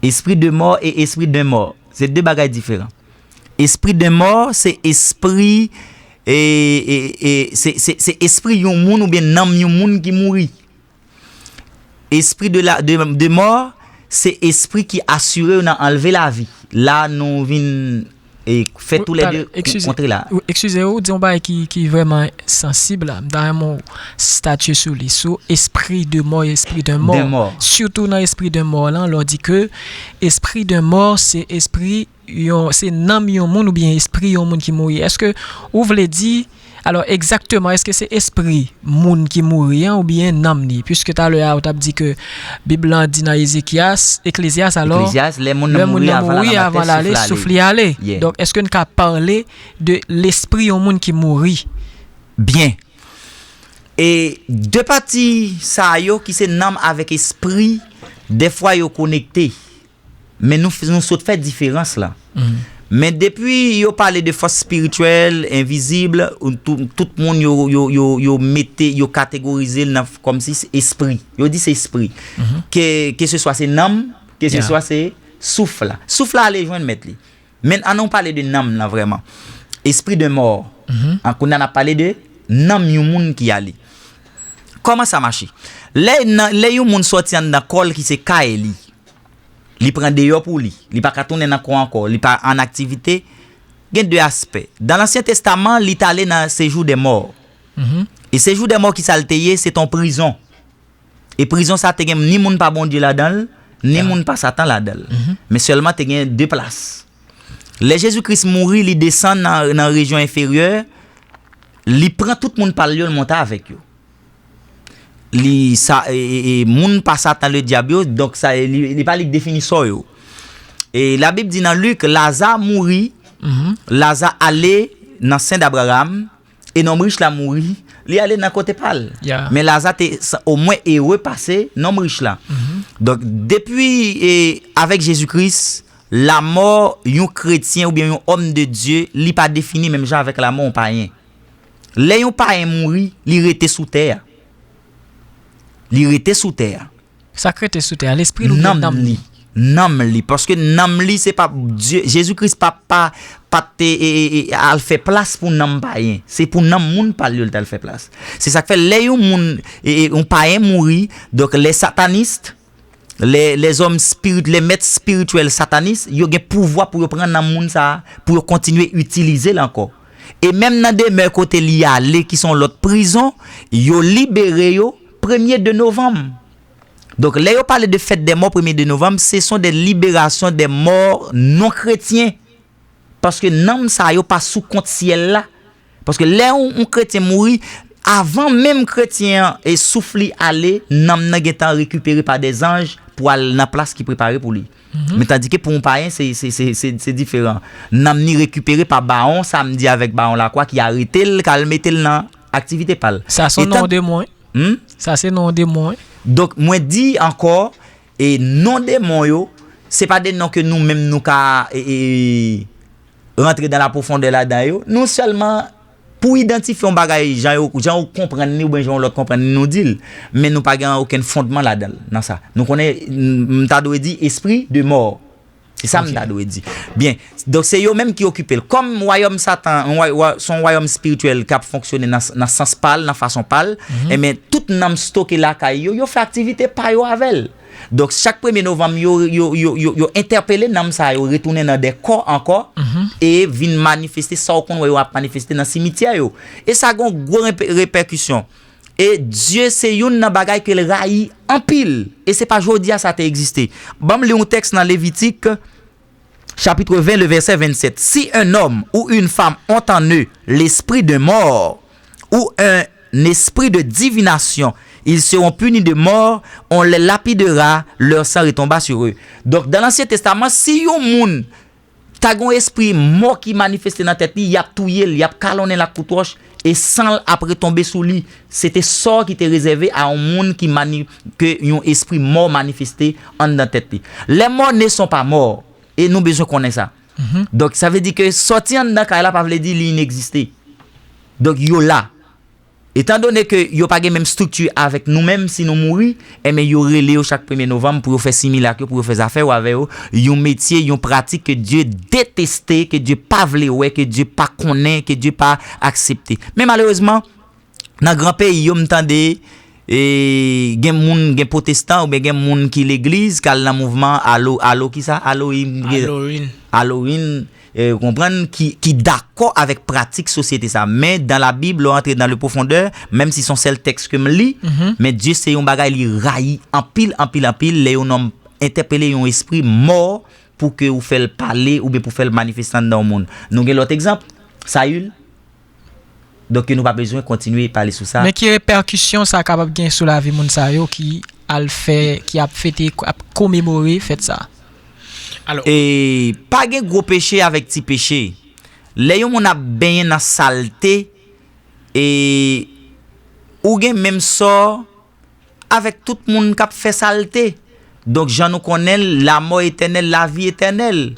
Espri de mò e espri dè mò, se de bagay diferan. Espri dè mò se espri e, e, e, se, se, se espri yon moun oubyen nanm yon moun ki mouri. Espri de, la, de, de mò se espri ki asire yo nan anlve lavi. La nou vin e fè toulède kontre la. Eskize, ou di yon bagay ki, ki vrèman sansib la. M ta renmen w statye sou li, sou espri de mò, espri de mò. Sitou nan espri de mò lan, lè w di ke espri de mò se espri yon, se nanm yon moun oubyen espri yon moun ki mouri. Èske ou vle di, alò egzakteman, èske se espri moun ki mouri an oubyen nanm li? Piske talè a ou t ap di ke Bib lan di nan Ezekyas, Eklezyas, alò, Eklezyas, lè moun nan mouri, avan l ale, souf li ale. Donk, èske n ka pale de lespri yon moun ki mouri? Byen. E de pati sa yo ki se nanm avèk espri, dèfwa yo konekte. Men nou, nou sot fè diferans la. Men depi yo pale de fòs espirityèl, envizib, tout, tout moun yo, yo, yo, yo mete, yo kategorize l nan kòmsi se espri. Yo di se espri. Ke, ke se swa se nanm, ke se swa se souf la. Souf la ale jwenn mèt li. Men an nou pale de nanm nan vrèman. Espri de mò. An kounye a n ap pale de nanm yon moun ki ale. Kòman sa mache? Lè, lè yon moun sòti anndan kò l ki se kay li, li pran deyò pou li, li pa ka tounen nan kò ankò, li pa an aktivite, gen de aspè. Dan Lansyen Testaman, li t ale nan sejou dè mò. E sejou dè mò ki sa l te ye, se t on prizon. E prizon sa te gen ni moun pa Bondye ladan l, ni moun pa Satan ladan l. Men sèlman te gen de plas. Lè Jezi Kris mouri, li desann nan, nan rejyon enferyè, li pran tout moun pa l yo, l monte avèk yo. Li sa e, e, e, moun pa Satan, ledyab yo, donk sa e, li, li pa li k defini sò yo. E Labib di nan Lik, Laza mouri, Laza ale nan sen d Abraram, e nonm rich la mouri, li ale nan kote pa l. Men Laza te omwen ere pase nonm rich la. Donk, depi e, avèk Jezi Kris, lamò yon kretyen oubyen yon òm de Dye, li pa defini menm jan avèk lamò yon payen. Lè yon payen mouri, li rete sou tè a. Li rete sou tè a. Sa k rete sou tè a, lespri l oubyen nanm li? Nanm li. Paske nanm li, se pa Dye, Jezi Kris pa, pa, pa te e, e, e, al fè plas pou nanm payen. Se pou nanm moun pa l yo l t al fè plas. Se sa k fè lè yon moun, e, e, yon payen mouri, donk lè satanis, lè lèzòm spirit, lè mèt espirityèl satanis, yo gen pouvwa pou yo pran nanm moun sa a, pou yo kontinye itilize l ankò. E menm nan demè kote li ale, ki se yon lòt prizon, yo libere yo premye de novanm. Donk, lè yo pale de fèt dè mò premye de novanm, se son de liberasyon dè mò non kretyen. Paske nanm sa yo pa sou kont syèl la. Paske lè yon, yon kretyen mouri, avan menm kretyen an e souf li ale, nanm nan gentan rekipere pa dè zanj pou al nan plas ki prepare pou li. Men tandike pou yon payen, se, se, se, se, se diferan. Nanm ni rekipere pa bawon Samdi avèk bawon Lakwa ki arete l, k al mete l nan aktivite pa l. Sa se yon non demon, wi. Hmm? Sa se non demon, wi. Donk, mwen di ankò, e non demon yo, se pa de non ke nou menm nou ka e, e, rantre dan la pwofondè ladan yo. Nou sèlman pou idantifye yon bagay jan yo, jan yo konprann li oubyen jan yon lòt konprann li, nou di l. Men nou pa gen okenn fondman ladan l, nan sa. Nou konnen, m, m ta dwe di espri de mò. Se sa m ta dwe di. Byen. Donk, se yo menm ki okipe l. Kòm wayòm Satan, yon wa-, wa-, se yon wayòm espirityèl k ap fonksyone nan, nan sans pa l, nan fason pa l, enben, tout nanm stoke lakay yo, yo fè aktivite pa yo avè l. Donk, chak premye novanm, yo, yo, yo, yo, yo entèpele nanm sa yo retounen nan de kò ankò e vin manifeste sa w konn wè yo ap manifeste nan simityè yo. E sa gen yon gwo repè-, repèkisyon. E Dye se youn nan bagay ke l rayi anpil. E se pa jodi a sa te egziste. Ban m li yon tèks nan Levitik, chapitre vingt, le verset vingt-sept. Si un homme ou une femme ont en eux l'esprit de mort ou un esprit de divination, ils seront punis de mort, on les lapidera, leur sang retombera sur eux. Donk, dan Lansyen Testaman, si yon moun ta gen yon espri mò ki manifeste nan tèt li, y ap touye l, y ap kalonnen l ak kout wòch, e san l ap retonbe sou li. Se te sò ki te rezève a yon moun ki mani-, ke yon espri mò manifeste anndan tèt li. Les morts ne sont pas morts, e nou bezwen konnen sa. Donk, sa vle di ke sòti anndan kay la pa vle di li inegziste. Donk, yo la. Etandone ke yo pa gen menm estrikti avèk nou menm, si nou mouri, enben, yo rele yo chak premye novanm pou yo fè similak yo, pou yo fè zafè yo avè yo, yon metye, yon pratik ke Dye deteste, ke Dye pa vle wè, ke Dye pa konnen, ke Dye pa aksepte. Men malerezman, nan gran peyi yo, m tande, e, gen moun, gen pwotestan oubyen gen moun ki legliz, k al nan mouvman alo, alo kisa? Aloyin, Halloween. Halloween, e, konprann, ki, ki dakò avèk pratik sosyete sa. Men, dans la Bible, lè w antre dans le profondeur, menm si se yon sèl tèks ke m li, men Dye se yon bagay li rayi anpil, anpil, anpil, lè yon nonm entèpele yon espri mò pou ke ou fè l pale oubyen pou fè l manifeste anndan yon moun. Nou gen lòt egzanp, Sayil. Donk, ke nou pa bezwen kontinye pale sou sa. Men ki repèkisyon sa kapab gen sou lavi moun sa yo ki al fè, ki ap fete, ap komemore fèt sa? Alò, e pa gen gwo peche avèk ti peche. Lè yon moun ap benyen nan salte, e ou gen menm sò avèk tout moun k ap fè salte. Donk, jan nou konnen l, la mò etènèl, lavi etènèl.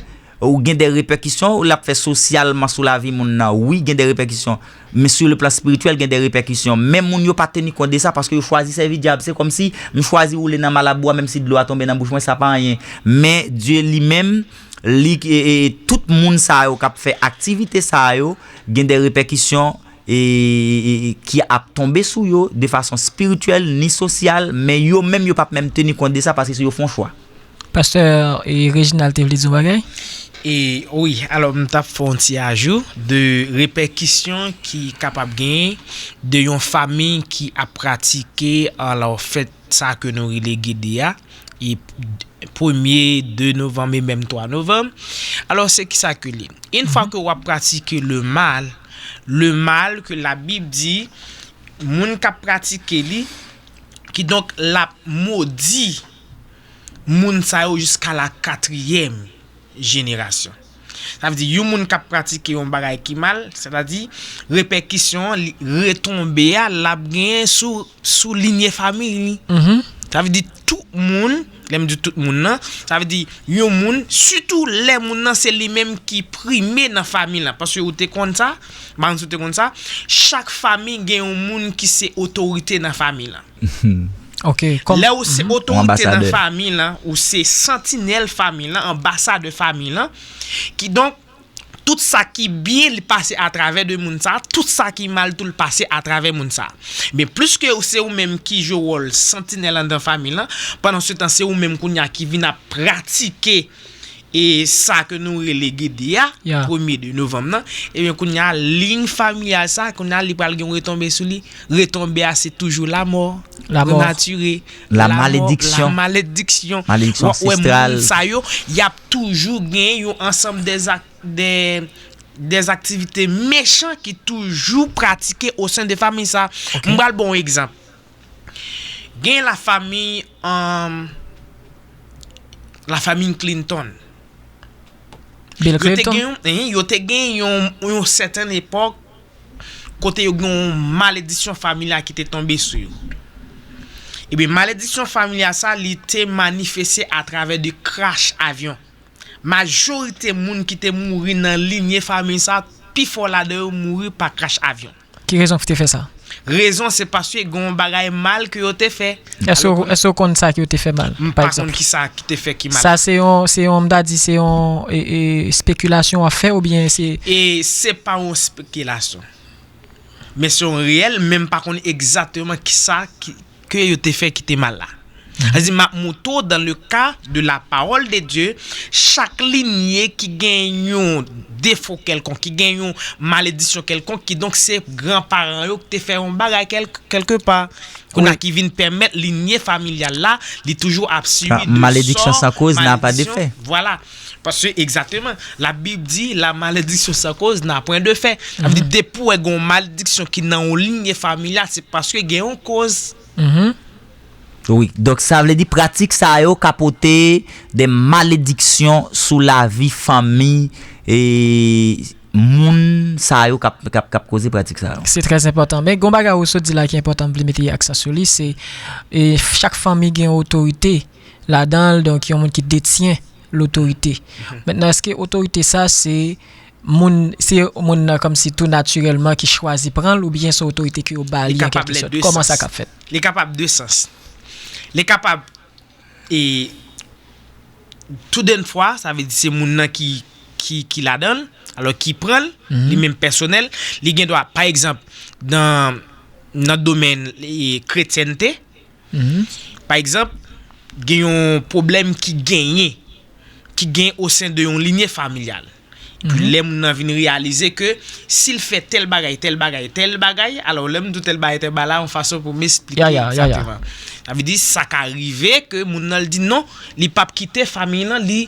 Ou gen de repèkisyon, ou l ap fè sosyalman sou lavi moun nan. Wi, gen de repèkisyon. Men sou le plan espirityèl, gen de repèkisyon. Men moun yo pa teni kont de sa paske yo chwazi sèvi dyab. Se kòmsi m chwazi woule nan malabou a, menm si dlo a tonbe nan bouch mwen, sa pa anyen. Men Dye li menm, li, e, e, tout moun sa yo k ap fè aktivite sa yo, gen de repèkisyon e, e, e, ki ap tonbe sou yo de fason espirityèl ni sosyal, men yo menm yo p ap menm teni kont de sa paske se yo fè yon chwa. Pastè, e, Reginald te vle di yon bagay? E, wi, alò, m t ap fè yon ti ajou de repèkisyon ki kapab genyen de yon fanmi ki ap pratike, alò, fèt sa ke nou rele Gede a, e premye, de novanm e menm twa novanm. Alò, se kisa ke li? Yon fwa ke w ap pratike le mal, le mal ke Labib di, moun k ap pratike li, kidonk l ap modi moun sa yo jiska la katriyèm jenerasyon. Sa vle di, yon moun k ap pratike yon bagay ki mal, sètadi, repèkisyon an, li, retonbe a, l ap genyen sou, sou linye fanmi li. Sa vle di, tout moun, lè m di tout moun nan, sa vle di, yon moun, sitou lè moun nan se li menm ki prime nan fanmi lan. Paske ou te konn sa, m pa konn si ou te konn sa, chak fanmi gen yon moun ki se otorite nan fanmi lan. Ok, kòm, lè ou se otorite nan fanmi lan, ou se santinèl fanmi lan, anbasadè fanmi lan. Kidonk, Tout sa ki byen, li pase atravè de moun sa, tout sa ki mal tou, li pase atravè moun sa. Men plis ke se ou menm ki jwe wòl santinèl anndan fanmi lan, pandan se tan se ou menm kounye a ki vin ap pratike e sa ke nou rele gede a, premye de novanm nan, ebyen kounye a liy familyal sa, kounye a li pral gen yon retonbe sou li. Retonbe a se toujou lanmò, lanmò, prenatire, la malediksyon, la malediksyon. Malediksyon ansestrale. Sa yo, y ap toujou gen yon ansanm de de des activités méchants ki toujou pratike o sen de fanmi sa. M pral ba w yon egzanp. Gen la famille, um, la famille Clinton. Bill Clinton. Yo te gen, yon- eh, yo te gen yon, yon sèten epòk kote yo gen yon malediksyon familyal ki te tonbe sou yo. Ebyen, malediksyon familyal sa, li te manifeste atravè de crash avyon. Majorite moun ki te mouri nan linye fanmi sa, pifò ladan yo mouri pa crash avyon. Ki rezon ki te fè sa? Rezon se paske gen yon bagay mal ke yo te fè. Èske w konn sa ke yo te fè mal? M pa konn ki sa ki te fè ki mal. Sa se yon, se yon, m ta di se yon e, e, spekilasyon w ap fè oubyen se... E se pa yon spekilasyon. Men se yon reyèl, men m pa konn egzakteman ki sa ki, ke yo te fè ki te mal la. Sa di, m ap montre w dans le cas de la parole de Dieu, chak linye ki gen yon defo kèlkonk, ki gen yon maledisyon kèlkonk, kidonk se granparan yo ki te fè yon bagay kèlke pa. Kounye a ki vin pèmèt linye familyal la, li toujou ap sibi de sò, malediksyon san koz n'a pas d'effet. Vwala. Paske, egzakteman, Labib di, la malédiction sans cause n'a point d'effet. Sa vle di, depi w wè gen yon malediksyon ki nan yon linye familyal, se paske gen yon koz. Wi, donk sa vle di pratik sa yo ka pote de malediksyon sou lavi fanmi e moun sa yo k ap, k ap, k ap koze pratik sa yo. Se trè enpòtan. Men gon bagay ou sot di la ki enpòtan, m vle mete aksan sou li, se e, chak fanmi gen otorite ladan l, donk yon moun ki detyen lotorite. Mentnan, èske otorite sa se moun, se moun nan kòmsi tou natirèlman ki chwazi pran l, oubyen se otorite ke yo ba li an kèlke sòt? Kòman sa k ap fèt? Li kapab de sans. Li kapab, e, tou de fwa, sa vle di se moun nan ki, ki, ki ladan l, alò ki pran l, li menm pèsonèl, li gen dwa, pa egzanp, nan, nan domèn, e, kretyènte, pa egzanp, gen yon pwoblèm ki genyen, ki gen o sen de yon linye familyal. Epi lè moun nan vin reyalize ke si l fè tèl bagay, tèl bagay, tèl bagay, alò lè m di w tèl bagay, tèl bagay la, yon fason pou m esplike egzakteman. Sa vle di, sa ka rive ke moun nan l di non, li p ap kite fanmi l lan, li,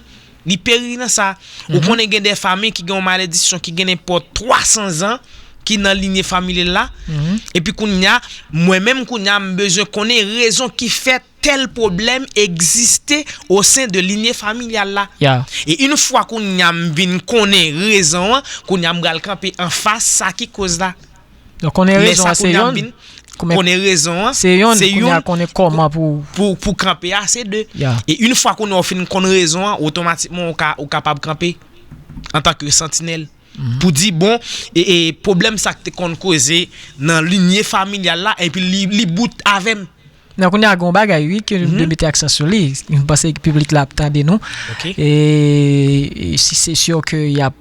li peri nan sa. Ou konnen gen de fanmi ki gen yon maledisyon ki gen nenpòt twa san zan, ki nan linye familyal la. Epi kounye a, mwen menm kounye a, m bezwen konnen rezon ki fè tèl pwoblèm egziste o sen de linye familyal la. E yon fwa kounye a m vin konnen rezon an, kounye a m pral kanpe anfas sa ki koz la. Donk, konnen rezon an se youn, konnen rezon an se youn, kounye a konnen kòman pou, pou, pou kanpe a se de. E yon fwa kounye a w fin konn rezon an, otomatikman ou ka, ou kapab kanpe antanke santinèl. Pou di, bon, e, e pwoblèm sa k te konn koze nan linye familyal la, epi li, li bout avè m. Nan kounye a gen yon bagay, wi, ke m te mete aksan sou li. M panse piblik la ap tande nou. E, e si se si ke y ap,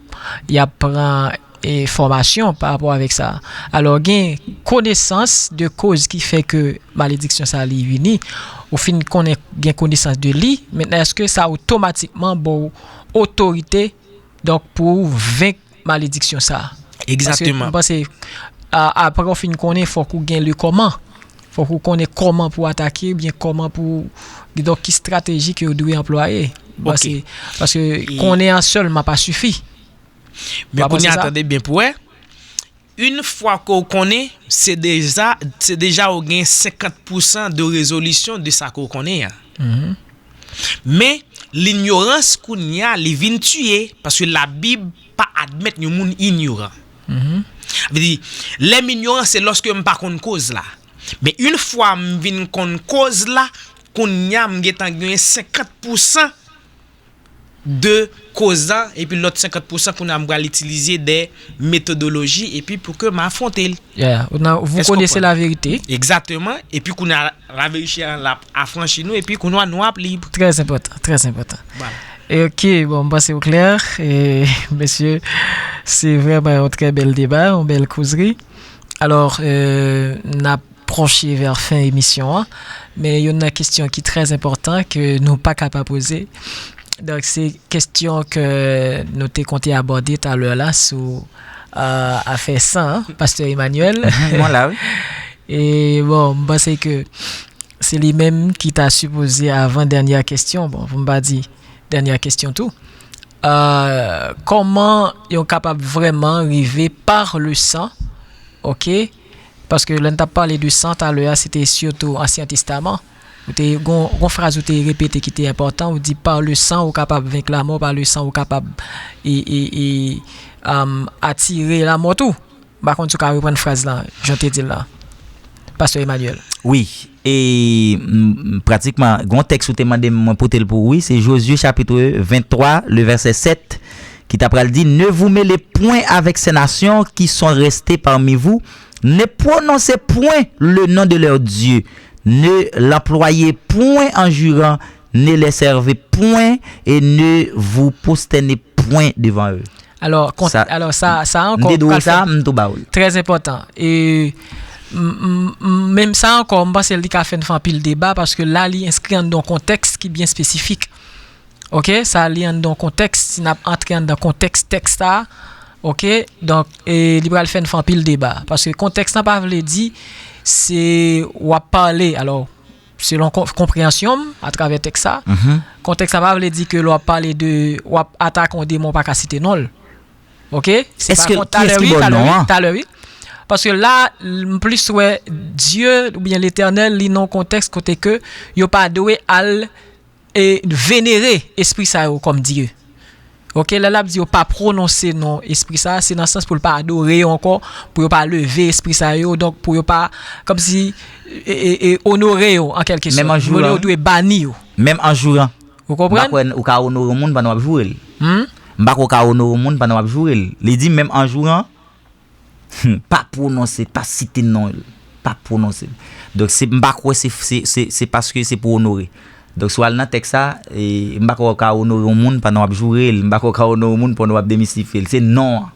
y ap pran enfòmasyon pa rapò avèk sa. Alò, gen konesans de koz ki fè ke malediksyon sa li vini. Ou fin konnen, gen konesans de li. Mentnan, èske sa otomatikman ba w otorite, donk, pou w venk malediksyon sa a? Egzakteman. Paske m panse, a, apre w fin konnen, fòk ou gen le kòman. Fòk ou konnen kòman pou atake, oubyen kòman pou, donk, ki estrateji ke w dwe anplwaye. Paske, paske konnen an sèlman pa sifi. Men kounye a, tande byen pou wè. Yon fwa ke w konnen, se deja, se deja ou gen senkant pousan de rezolisyon de sa ke w konnen an. Men, linyorans kounye a, li vin tiye, paske Labib pa admèt yon moun inyoran. Vle di, lè m inyoran, se lòske m pa konn koz la. Men yon fwa m vin konn koz la, kounye a m gentan genyen senkant pousan de koz la, epi lòt senkant pousan kounye a m pral itilize de metodoloji, epi pou ke m afwonte l. Yeah. Ou nan, vous connaissez la vérité. Egzakteman. Epi kounye a, laverite an l ap afranchi nou, epi kounye a nou ap lib. Trè enpòtan, trè enpòtan. Vwala. E ok, bon, m panse w klè. E, mesye, se vrèman yon trè bèl deba, yon bèl kozri. Alò, euh, n ap pwoche vè fen emisyon an, men youn nan kesyon ki trè enpòtan ke nou pa ka pa poze. Donk, se kesyon ke nou te konte abòde talè la sou euh, afè san an, Pastè Emmanuel. Mwen la, wi. E bon, m panse ke se li menm ki ta sipoze avan dènyè kesyon. Bon, pou m pa di dènyè kesyon tou. Euh, kòman yon kapab vrèman rive par le sang, ok? Paske lè n t ap pale de san talè a, se te sitou Ansyen Testaman. Ou te gon, gon fraz ou te repete ki te enpòtan, ou di, par le sang ou kapab venk lamò, par le sang ou kapab e, e, e, um, atire lamò tou. M pa konn si w ka reprann fraz lan, jan w te di l la. Pastè Emmanuel. Wi, e m, m, pratikman, gon tèks ou te mande m mwen pote l pou ou, wi, se Jozye chapit venntwa, le vèsè sèt, ki ta pral di, Ne vous mêlez point avec ces nations qui sont restées parmi vous, ne prononcez point le nom de leur Dieu, ne l'employez point en jurant, ne les servez point et ne vous prosternez point devant eux. Alò, kont, sa, alò, sa, sa ankò, m te di w sa, m tou ba w l. Trè enpòtan. E, m, m, m, menm sa ankò, m panse li ka fè n fè anpil deba, paske la, li enskri anndan yon kontèks ki byen espesifik. Ok, sa li anndan yon kontèks, si n ap antre anndan kontèks tèks sa, ok, donk, e, li pral fè n fè anpil deba. Paske kontèks lan pa vle di se w ap pale, alò, selon kon-, konpreyansyon m, atravè tèks sa, kontèks sa pa vle di ke lè w ap pale de, w ap atake yon demon, w pa ka site non l. Ok? Se pa kont, talè wi, talè wi, talè wi. Paske la, m plis wè Dye oubyen Letènèl, li nan yon kontèks kote ke yo pa dwe al e venere espri sa yo kòm dye. Ok, lè l ap di yo pa pwononse non espri sa, se nan sans pou l pa adore yo ankò, pou yo pa leve espri sa yo, donk pou yo pa, kòmsi, e, e, e, onore yo, an kèlke sòt. Menm an jouran. Yo dwe bani yo. Menm an jouran. Ou konprann? M pa kwè ou ka onore yon moun pandan w ap joure l. Hmm? M pa kwè ou ka onore yon moun pandan w ap joure l. Li di menm an jouran, Hmm, pa pwononse, pa site non l. Pa pwononse l. Donk, se, m pa kwè se, se, se, se paske se pou onore. Donk, si w al nan tèks sa, e, m pa kwè w ka onore yon moun pandan w ap joure l. M pa kwè w ka onore yon moun pandan w ap demistife l. Se non an.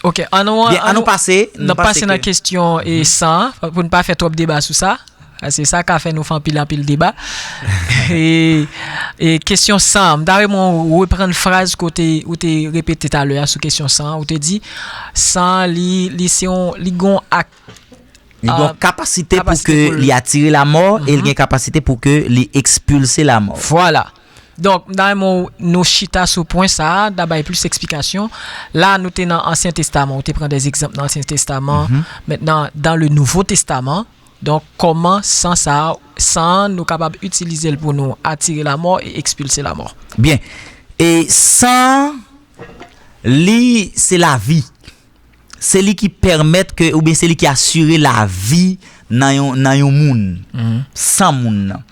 Ok, ann nou, byen, ann nou pase, n ap pase nan kesyon, e, san an, pou n pa fè twòp deba sou sa. Paske sa ka fè nou fè anpil, anpil deba. E, e kesyon san, m ta renmen w reprann fraz ke w te, ou te repete talè a sou kesyon san, ou te di, san, li, li se yon, li gon ak, li gon, ah, kapasite pou ke li atire lamò e li gen kapasite pou ke li ekspilse lamò. Vwala. Donk, m ta renmen w, nou chita sou pwen sa a, n ta bay plis eksplikasyon. La, nou te nan Ansyen Testaman, ou te pran de egzanp nan Ansyen Testaman. Mentnan, dans le Nouveau Testament, donk, kòman san sa a, san an, nou kapab itilize l pou nou atire lamò e ekspilse lamò? Byen. E san, li, se lavi. Se li ki pèmèt ke, oubyen se li ki asire lavi nan yon, nan yon moun, san moun nan.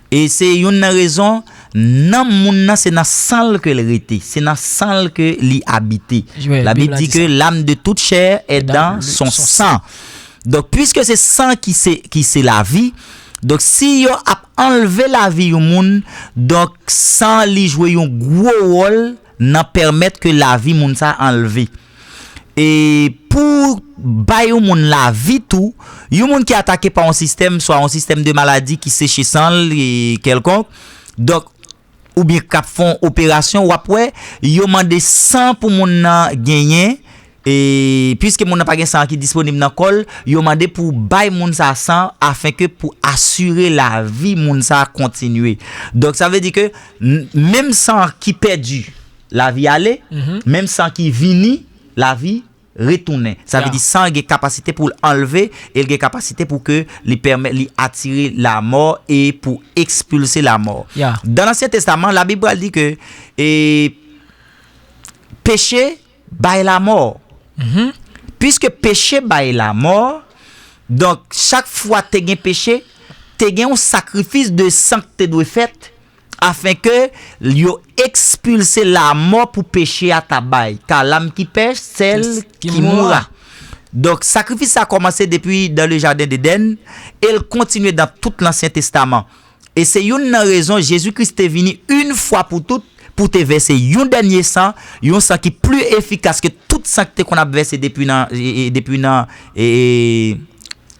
E se youn nan rezon, nanm moun nan, se nan san l ke l rete, se nan san l ke li abite. Labib di ke l'âme de toute chair est dans son sang. Donk, piske se san ki se, ki se lavi, donk, si yo ap anlve lavi yon moun, donk, san li jwe yon gwo wòl nan pèmèt ke lavi moun sa anlve. E pou bay yon moun lavi tou, yon moun ki atake pa yon sistèm, swa yon sistèm de maladi ki seche san l, e, kèlkonk, donk, oubyen k ap fè yon operasyon, w ap wè, yo mande san pou moun nan genyen, e, piske moun nan pa gen san ki disponib nan kò l, yo mande pou bay moun sa san afenke pou asire lavi moun sa kontinye. Donk, sa vle di ke n-, menm san ki pèdi, lavi ale, menm san ki vini, lavi retounen. Sa vle di san gen kapasite pou l anlve e l gen kapasite pou ke li pèmèt li atire lamò e pou ekspilse lamò. Dan Lansyen Testaman, Labib pral di ke, e, peche bay lamò. Piske peche bay lamò, donk chak fwa te gen peche, te gen yon sakrifis de san ki te dwe fèt, afenke yo ekspilse lamò pou peche a ta bay. Car l'âme qui pèche, celle qui mourra. Donk, sakrifis sa kòmanse depi dans le jardin d'Éden e l kontinye dans tout Lansyen Testaman. E se youn nan rezon Jezi Kris te vini yon fwa pou tout pou te vèse yon dènye san, yon san ki pli efikas ke tout san ki te konn ap vèse depi nan, e, e, depi nan, e, e,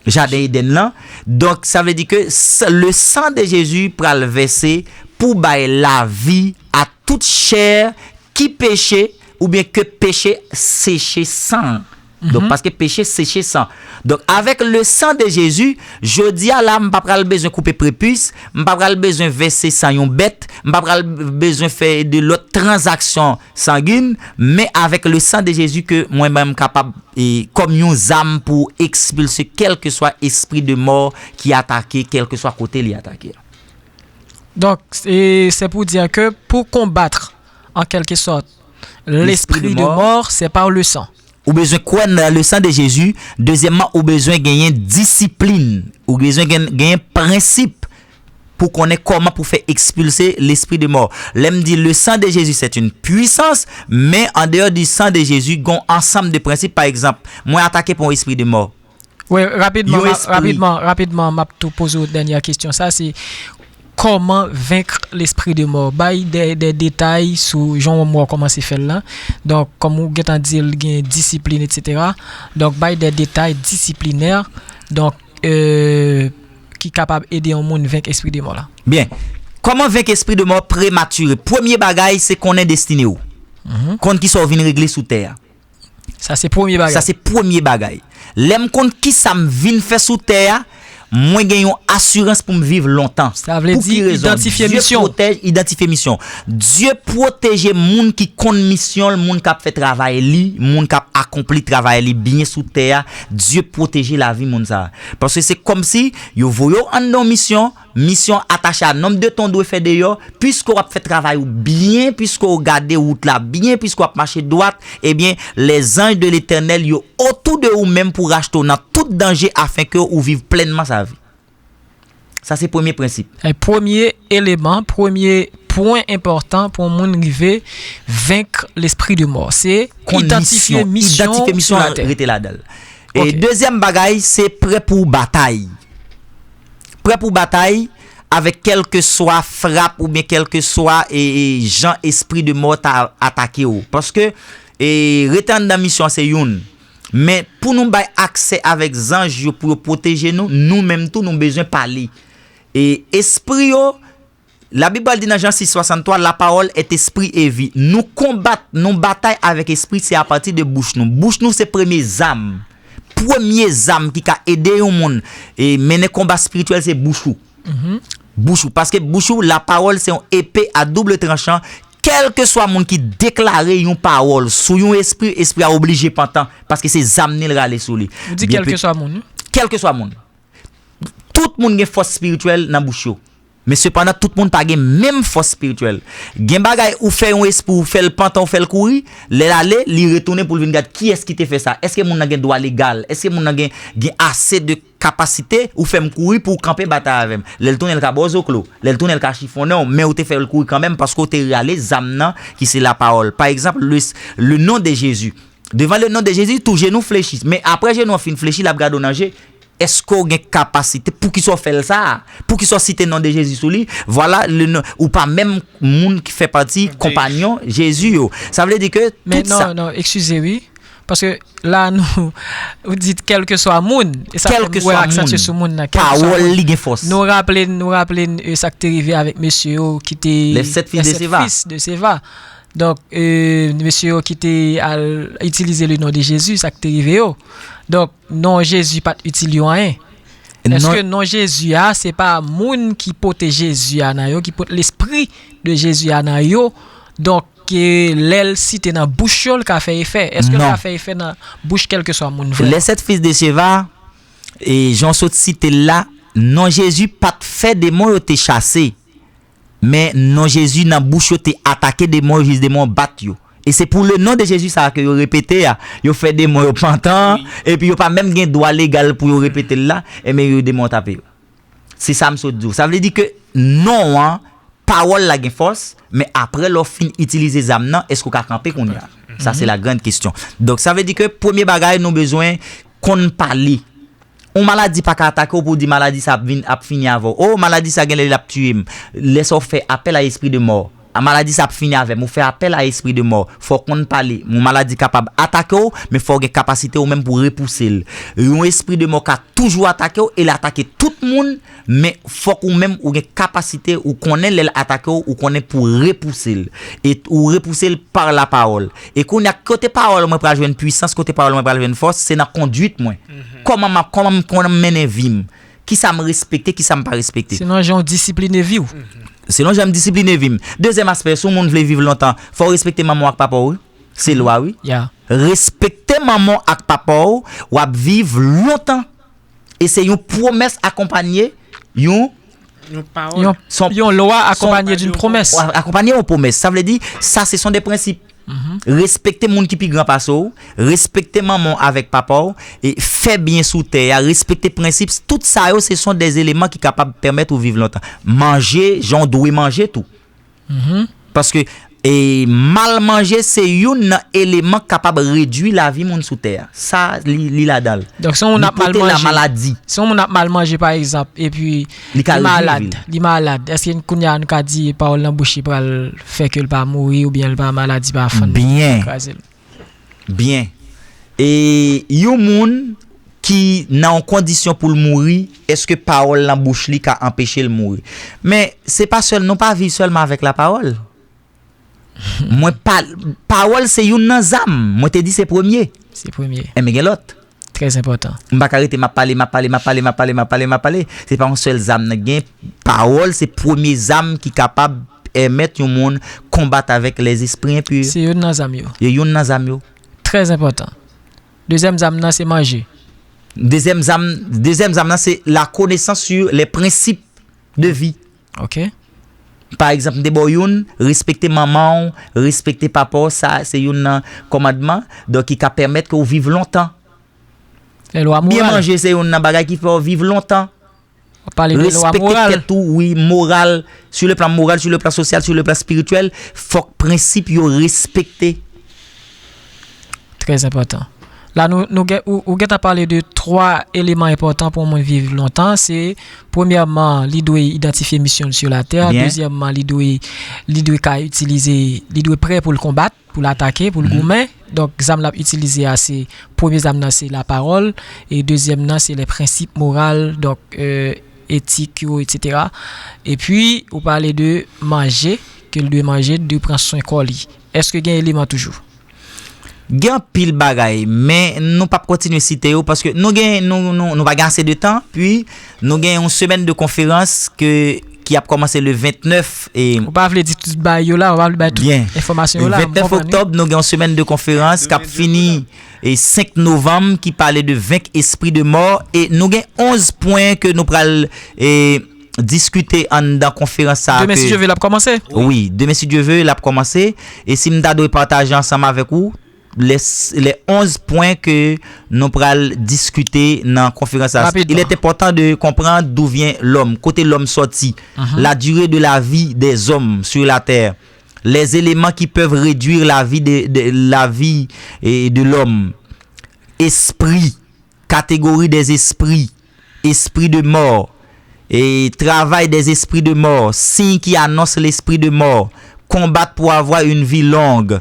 jaden Edenn lan. Donk, sa vle di ke s-, le sang de Jésus pral vèse pou bay lavi a tout chè ki peche, oubyen ke peche seche san. Donk, paske peche seche san. Donk, avèk le sang de Jésus, jodi a la, m pa pral bezwen koupe prepis, m pa pral bezwen vèse san yon bèt, m pa pral bezwen fè de lòt tranzaksyon sangin, men avèk le sang de Jésus ke mwen menm m kapab, e, kòm yon zam pou ekspilse kèlkeswa espri de mò ki atake, kèlkeswa kote li atake. Donc, et c'est pour dire que pour combattre, en quelque sorte, l'esprit de mort, c'est par le sang. Ou bezwen kwè nan le sang de Jésus. Dezyèmman, ou bezwen genyen disiplin. Ou bezwen gen- genyen prensip pou konnen kòman pou fè ekspilse lespri de mò. Lè m di le sang de Jésus, c'est une puissance, men an deyò du sang de Jésus, gon ansanm de prensip. Pa egzanp, mwen atake pa yon espri de mò. Wi, rapidman, rapidman, rapidman, m ap tou poze w dènyè kesyon sa, se kòman venk lespri de mò? Bay de, de detay sou jan w kòmanse fè l lan. Donk, kòm ou gentan di l, gen disiplin, etsetera. Donk, bay de detay disiplinè, donk, euh, ki kapab ede yon moun venk espri de mò la. Byen. Kòman venk espri de mò prematire? Premye bagay, se konnen destine w. Konn kisa w vin regle sou tè a. Sa se premye bagay. Sa se premye bagay. Lè m konn kisa m vin fè sou tè a, mwen gen yon asirans pou m viv lontan. Sa vle di, idantifye misyon. Dye pwotèj, idantifye misyon. Dye pwoteje moun ki konn misyon l, moun k ap fè travay li, moun k ap akonpli travay li byen sou tè a. Dye pwoteje lavi moun sa a. Paske se kòmsi yo voye w anndan yon misyon, misyon atache a nonb de tan w dwe fè deyò, piske w ap fè travay ou byen, piske w gade wout la byen, piske w ap mache dwat, ebyen, les anges de l'Éternel yo otou de ou menm pou rachte w nan tout danje, afen ke ou viv plènman sa vi. Sa se premye prensip. E premye eleman, premye pwen enpòtan pou yon moun rive venk lespri de mò, se idantifye misyon sou latè. Rete ladan l. E dezyèm bagay, se prè pou w batay. Prè pou batay avèk kèlkeswa frap oubyen kèlkeswa e, e, jan espri de mò ta atake w. Paske, e, rete anndan misyon an se youn. Men pou nou bay aksè avèk zanj yo pou yo pwoteje nou, nou menm tou nou bezwen pale. E espri yo, Labib pral di nan Jan sis swasanntwa, la parole est esprit et vie. Nou konbat, nou batay avèk espri, se apati de bouch nou. Bouch nou se premye zam. Premye zam ki ka ede yon moun e mennen konba espirityèl se bouch ou. Bouch ou. Paske bouch ou, la parole se yon epe a double tranchan. Kèlkeswa moun ki deklare yon pawòl sou yon espri, espri a oblije pantan. Paske se zam ni l rale sou li. Ou di kèlkeswa moun, wi. Kèlkeswa moun. Tout moun gen fòs espirityèl nan bouch yo. Men sepandan, tout moun pa gen menm fòs espirityèl. Gen bagay ou fè yon espri, ou fè l pantan, ou fè l kouri, lè l ale, li retounen pou l vin gad kiyès ki te fè sa. Èske moun nan gen dwa legal? Èske moun nan gen, gen ase de kapasite ou fè m kouri pou w kanpe batay avè m? Lè l tounen, l ka ba w zoklo. Lè l tounen, l ka chifonnen w, men ou te fè l kouri kanmenm paske w te rale zam nan ki se lapawòl. Pa egzanp, le, le nom de Jésus. Devan le nom de Jésus, tou jenou flechi. Men apre jenou an fin flechi, l ap gade w nan je. Èske w gen kapasite? Poukisa w fè l sa a? Poukisa w site non de Jezi sou li? Vwala, le non, ou pa menm moun ki fè pati konpayon Jezi yo. Sa vle di ke tout sa. Men non, non, eskize wi. Paske la nou, ou di kèlkeswa moun. E sa fè m wè aksantye sou moun nan. Kèlkeswa moun. Pawòl li gen fòs. Nou raple n, nou raple n, e, sa k te rive avèk mesye yo ki te. Les sept fils de Sceva. Les sept fils de Sceva. Donk, e, mesye yo ki te al itilize le non de Jezi, sa k te rive yo. Donk, non Jezi pa t itil yo anyen. Èske non Jezi a, se pa moun ki pote Jezi a nan yo, ki pote lespri de Jezi a nan yo? Donk, e, lè l site nan bouch yo, l ka fè efè. Èske l ka fè efè nan bouch kèlkeswa moun vre? Les sept fils de Sceva, e, jan w sot site l la, non Jezi pa t fè demon yo te chase. Men non Jezi nan bouch yo te atake demon yo jis demon bat yo. E se pou le non de Jezi sa a ke yo repete a. Yo fè demon yo pantan, epi yo pa menm gen dwa legal pou yo repete l la, enben yo demon tape yo. Se sa m sot di w. Sa vle di ke non an, pawòl la gen fòs, men apre lè w fin itilize zam nan, èske w ka kanpe kounye a? Sa se la grande question. Donk sa vle di ke premye bagay nou bezwen konn pale. Yon maladi pa ka atake w pou w di maladi sa ap vin, ap fini avè w. O, maladi sa genlè l ap tiye m. Lè sa w fè apèl a espri de mò. maladi sa ap fini avè m. Ou fè apèl a espri de mò. Fò w konn pale. Yon maladi kapab atake w, men fò w gen kapasite ou menm pou repouse l. Yon espri de mò ka toujou atake w, e l atake tout moun, men fòk ou menm ou gen kapasite, ou konnen lè l atake w, ou konnen pou repouse l. E ou repouse l pa lapawòl. E kounye a, kote pawòl mwen pral jwenn pwisans, kote pawòl mwen pral jwenn fòs, se nan kondwit mwen. Kòman m ap, kòman m, kòman m mennen vi m? Kisa m respekte, kisa m pa respekte? Selon jan w disipline vi w. Selon jan m disipline vi m. Dezyèm aspè, si yon moun vle viv lontan, fò w respekte manman w ak papa w, wi. Se lwa, wi. Respekte manman w ak papa w, w ap viv lontan. E se yon pwomès akonpanye yon Yon pawòl. Yon, son, yon lwa son, akonpanye d'une promesse. Akonpanye yon pwomès. Sa vle di, sa se son de prensip. Respekte moun ki pi gran pase w, respekte manman w avèk papa w, e fè byen sou tè a, respekte prensip, tout sa yo, se son de eleman ki kapab pèmèt ou viv lontan. Manje, jan w dwe manje tou. Paske, e, mal manje se youn nan eleman k kapab redui lavi moun sou tè a. Sa, li, li ladan l. Donk, si yon moun ap mal manje, si yon moun ap mal manje, pa egzanp, epi li malad, li malad, èske kounye a nou ka di pawòl nan bouch li pral fè ke l pa mouri oubyen l pa maladi pa fann kraze l? Byen. E yon moun ki nan yon kondisyon pou l mouri, èske pawòl nan bouch li ka anpeche l mouri? Men, se pa sèl, nou pa viv sèlman avèk lapawòl. Mwen pa, pawòl se youn nan zam. Mwen te di se premye. Se premye. Enben gen lòt. Trè enpòtan. M pa ka rete, m ap pale, m ap pale, m ap pale, m ap pale, m ap pale, m ap pale. Se pa yon sèl zam nan gen. Pawòl se premye zam ki kapab pèmèt yon moun konbat avèk lèzespri enpi. Se youn nan zam yo. Yo youn nan zam yo. Trè enpòtan. Dezyèm zam nan se manje. Dezyèm zam, dezyèm zam nan se la connaissance sur les principes de vie. Ok. Pa egzanp, m te ba w youn, respekte manman w, respekte papa w, sa se youn nan kòmandman, donk ki ka pèmèt ke w viv lontan. Lè lwa moral. Byen manje se youn nan bagay ki fè w viv lontan. W ap pale de lwa moral. Respekte tèt ou, wi, moral, sur le plan moral, sur le plan social, sur le plan spirituel, fòk prensip yo respekte. Trè enpòtan. La, nou, nou gen, ou, ou gentan pale de twa eleman enpòtan pou yon moun viv lontan. Se, premyèman, li dwe idantifye misyon l sou latè. Byen. Dezyèmman, li dwe, li dwe ka itilize, li dwe prè pou l konbat, pou l atake, pou l goumen. Donk, zam l ap itilize a, se, premye zam nan, se lapawòl, e dezyèm nan, se lè prensip moral, donk, euh, etik yo, etsetera. Epi, ou pale de manje, ke l dwe manje, de pran swen kò li. Èske gen eleman toujou? Gen anpil bagay, men nou p ap kontinye site yo, paske nou gen, nou, nou, nou pa gen ase de tan, pi nou gen yon semèn de konferans ke, ki ap kòmanse le vennèf, e ou pa vle di tout bagay yo la, ou pa vle bay tout enfòmasyon yo la, m konprann wi. Vennèf oktòb, nou gen yon semèn de konferans k ap fini, e senk novanm, ki pale de vaincre esprit de mort, e nou gen onz pwen ke nou pral, e, diskite anndan konferans sa a. Demen, si Dye vle, l ap kòmanse? Wi, demen, si Dye vle, l ap kòmanse. E si m ta dwe pataje ansanm avèk ou, les, les onze points ke nou pral diskite nan konferans la. Rapidman. Il est important de comprendre d'où vient l'homme, kote lòm sòti, la durée de la vie des hommes sur la terre, les éléments qui peuvent réduire la vie de, de, la vie, eh, de l'homme, espri, catégorie des esprits, esprit de mort, et travail des esprits de mort, signe qui annonce l'esprit de mort, combattre pour avoir une vie longue,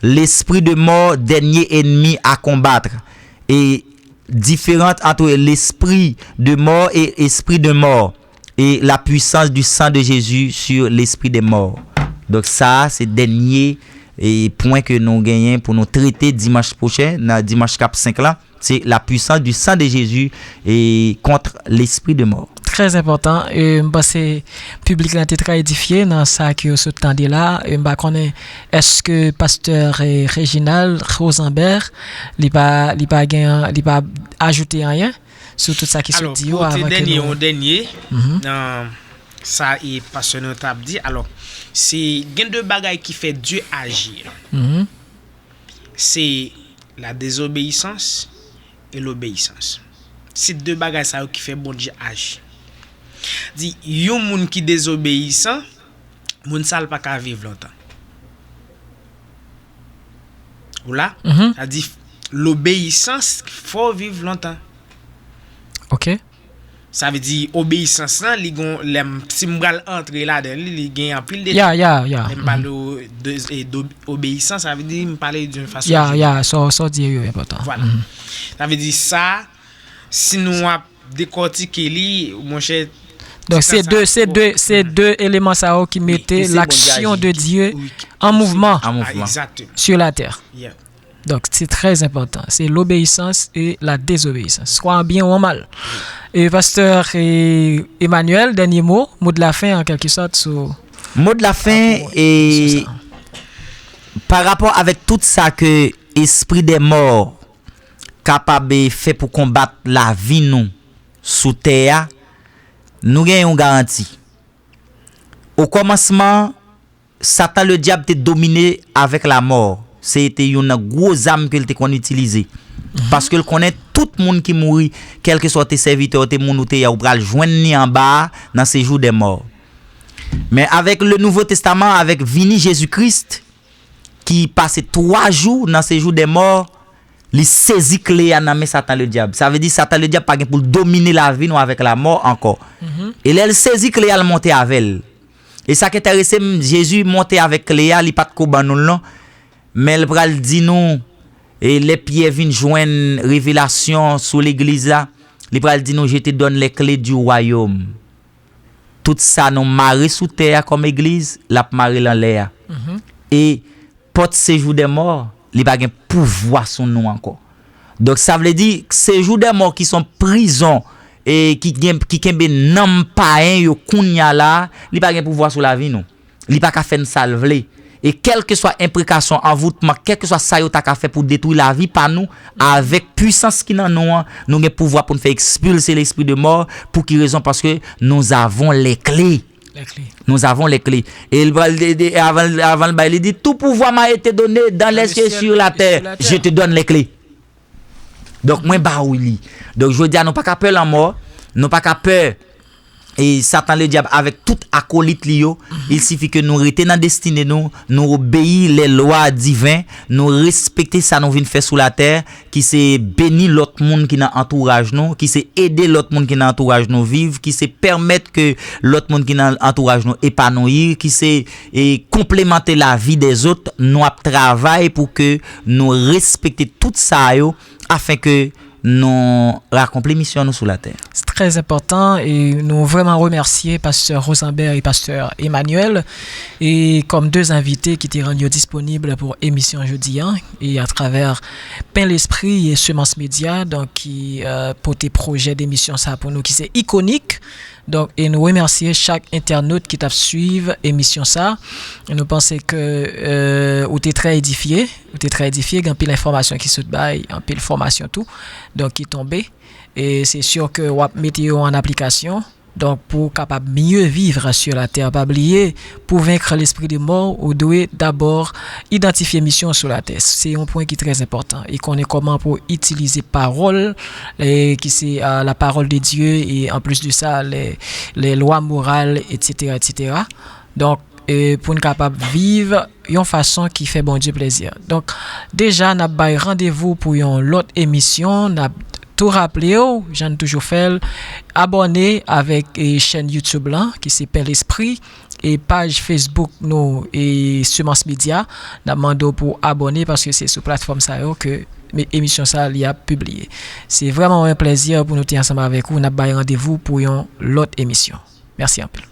l'esprit de mort, dernier ennemi à combattre, et différence entre l'esprit de mort et esprit de mort, et la puissance du sang de Jésus sur l'esprit des morts. Donk sa, se dènye, e, pwen ke nou genyen pou nou trete dimanch pwochen, nan dimanch k ap senk la. C'est la puissance du sang de Jésus et contre l'esprit de mort. Trè enpòtan. E, m panse piblik la te trè edifye nan sa ke yo sot tande la. E, m pa konnen, èske pastè, e, Reginald Rosenberg, li pa, li pa gen, li pa ajoute anyen sou tout sa ki sot di yo avan ke nou... Alò, pou te dènye, yon dènye, nan sa e pastè nou t ap di. Alò, se gen de bagay ki fè Dye aji. Se la désobéissance et l'obéissance. Se de bagay sa yo ki fè Bondye aji. Di, yon moun ki dezobeyisan, moun sa l pa ka viv lontan. Ou la? Sa di, lobeyisans fè w viv lontan. Ok. Sa vle di obeyisans lan, li gon lè m, si m pral antre ladan li, li gen anpil detay. Ya, ya, ya. Lè m pale de, de, de obeyisans, sa vle di m pale d'une façon Ya, générale. Ya, sa w sa w di yo enpòtan. Voilà. Sa vle di sa, si nou ap dekòtike li, monchè, Donk se de se de se de eleman sa yo ki mete l'action de Dieu en mouvement En mouvement. Exactement. Sur la terre. Yeah. Donc, c'est très important. C'est l'obéissance et la désobéissance. Soit en bien ou en mal. Et pasteur eh, Emmanuel, dernier mot, mot de la fin en quelque sorte sur, Mo de la fen sur e ça. Pa rapò avèk tout sa ke espri dè mò kapab fè pou konbat lavi nou sou tè a, nou gen yon garanti. O kòmansman, Satan Ledyab te domine avèk lamò. Se te youn nan gwo zam ke l te konn itilize. Paske l konnen tout moun ki mouri, kèlkeswa w te sèvitè, w te moun ou te ye a, ou pral jwenn li anba a nan sejou dè mò. Men avèk le Nouvo Testaman, avèk vini Jezi Kris, ki pase twa jou nan sejou dè mò, li sezi kle a nan men Satan Ledyab. Sa vle di Satan Ledyab pa gen pou l domine lavi nou avèk lamò ankò. E lè l sezi kle a, l monte avè l. E sa k enterese m, Jezi monte avèk kle a, li pa t ko ban nou l non. Men l pral di nou, e lè Pyè vin jwenn revelasyon sou legliz la, li pral di nou, Je te donne les clés du royaume. Tout sa nou mare sou tè a kòm egliz, l ap mare l anlè a. E pòt sejou dè mò, li pa gen pouvwa sou nou ankò. Donk sa vle di, sejou dè mò ki se yon prizon e ki, gen, ki kenbe nanm payen yo kounye a la, li pa gen pouvwa sou lavi nou. Li pa ka fè n sa l vle. E kèlkeswa enprekasyon, anvoutman, kèlkeswa sa yo ta ka fè pou detwi lavi pa nou, avèk pwisans ki nan nou an, nou gen pouvwa pou n fè ekspilse lespri de mò. Pou ki rezon? Paske nous avons les clés. Les clés. Nous avons les clés. Et il va, de- de- avant, avant le bail, il dit, Tout pouvoir m'a été donné dans les cieux et sur la terre. Je te donne les clés. Donk, mwen ba ou li. Donk, jodi a, nou pa ka pè lanmò, nou pa ka pè e Satan Ledyab avèk tout akolit li yo. Il sifi ke nou rete nan destine nou, nou obeyi les lois diven, nou respekte sa nou vin fè sou latè, ki se beni lòt moun ki nan antouraj nou, ki se ede lòt moun ki nan antouraj nou viv, ki se pèmèt ke lòt moun ki nan antouraj nou epanouyi, ki se e konplemante lavi dèzòt. Nou ap travay pou ke nou respekte tout sa yo, afen ke nou akonpli misyon nou sou latè. C'est très important et nous vraiment remercier pasteur Rosenbert et pasteur Emmanuel et comme deux invités qui étaient rendus disponibles pour émission jeudi hein, et à travers Pain l'Esprit et Semence Média donc qui euh, portaient projet d'émission ça pour nous qui c'est iconique. Donk, e nou remèsye chak entènot ki t ap swiv emisyon sa. Nou panse ke euh, ou te trè edifye, ou te trè edifye, gen anpil enfòmasyon ki sot bay, anpil fòmasyon tou, donk ki tonbe. E se si ke w ap mete yo an aplikasyon. Donk, pou w kapab mieux vivre sur la terre, pa bliye, pou vaincre l'esprit de mort, ou dwe dabò idantifye misyon w sou latè. Se yon pwen ki trè enpòtan. E konnen kòman pou itilize pawòl, e, ki se euh, la parole de Dieu, et en plus de ça, les, les lois morales, et cetera, et cetera. Donk, e, pou n kapab viv yon fason ki fè Bondye plezi. Donk, deja, n ap bay randevou pou yon lòt emisyon. N ap tou raple w, jan n toujou fè l, abòne avèk e, chèn YouTube lan, ki se Pen Lespri, e paj Facebook nou, e Semans Media. N ap mande w pou abòne, paske se sou platfòm sa yo ke me- emisyon sa li ap pibliye. Se vrèman yon plèzi pou nou te ansanm avèk ou. N ap bay randevou pou yon lòt emisyon. Mèsi anpil.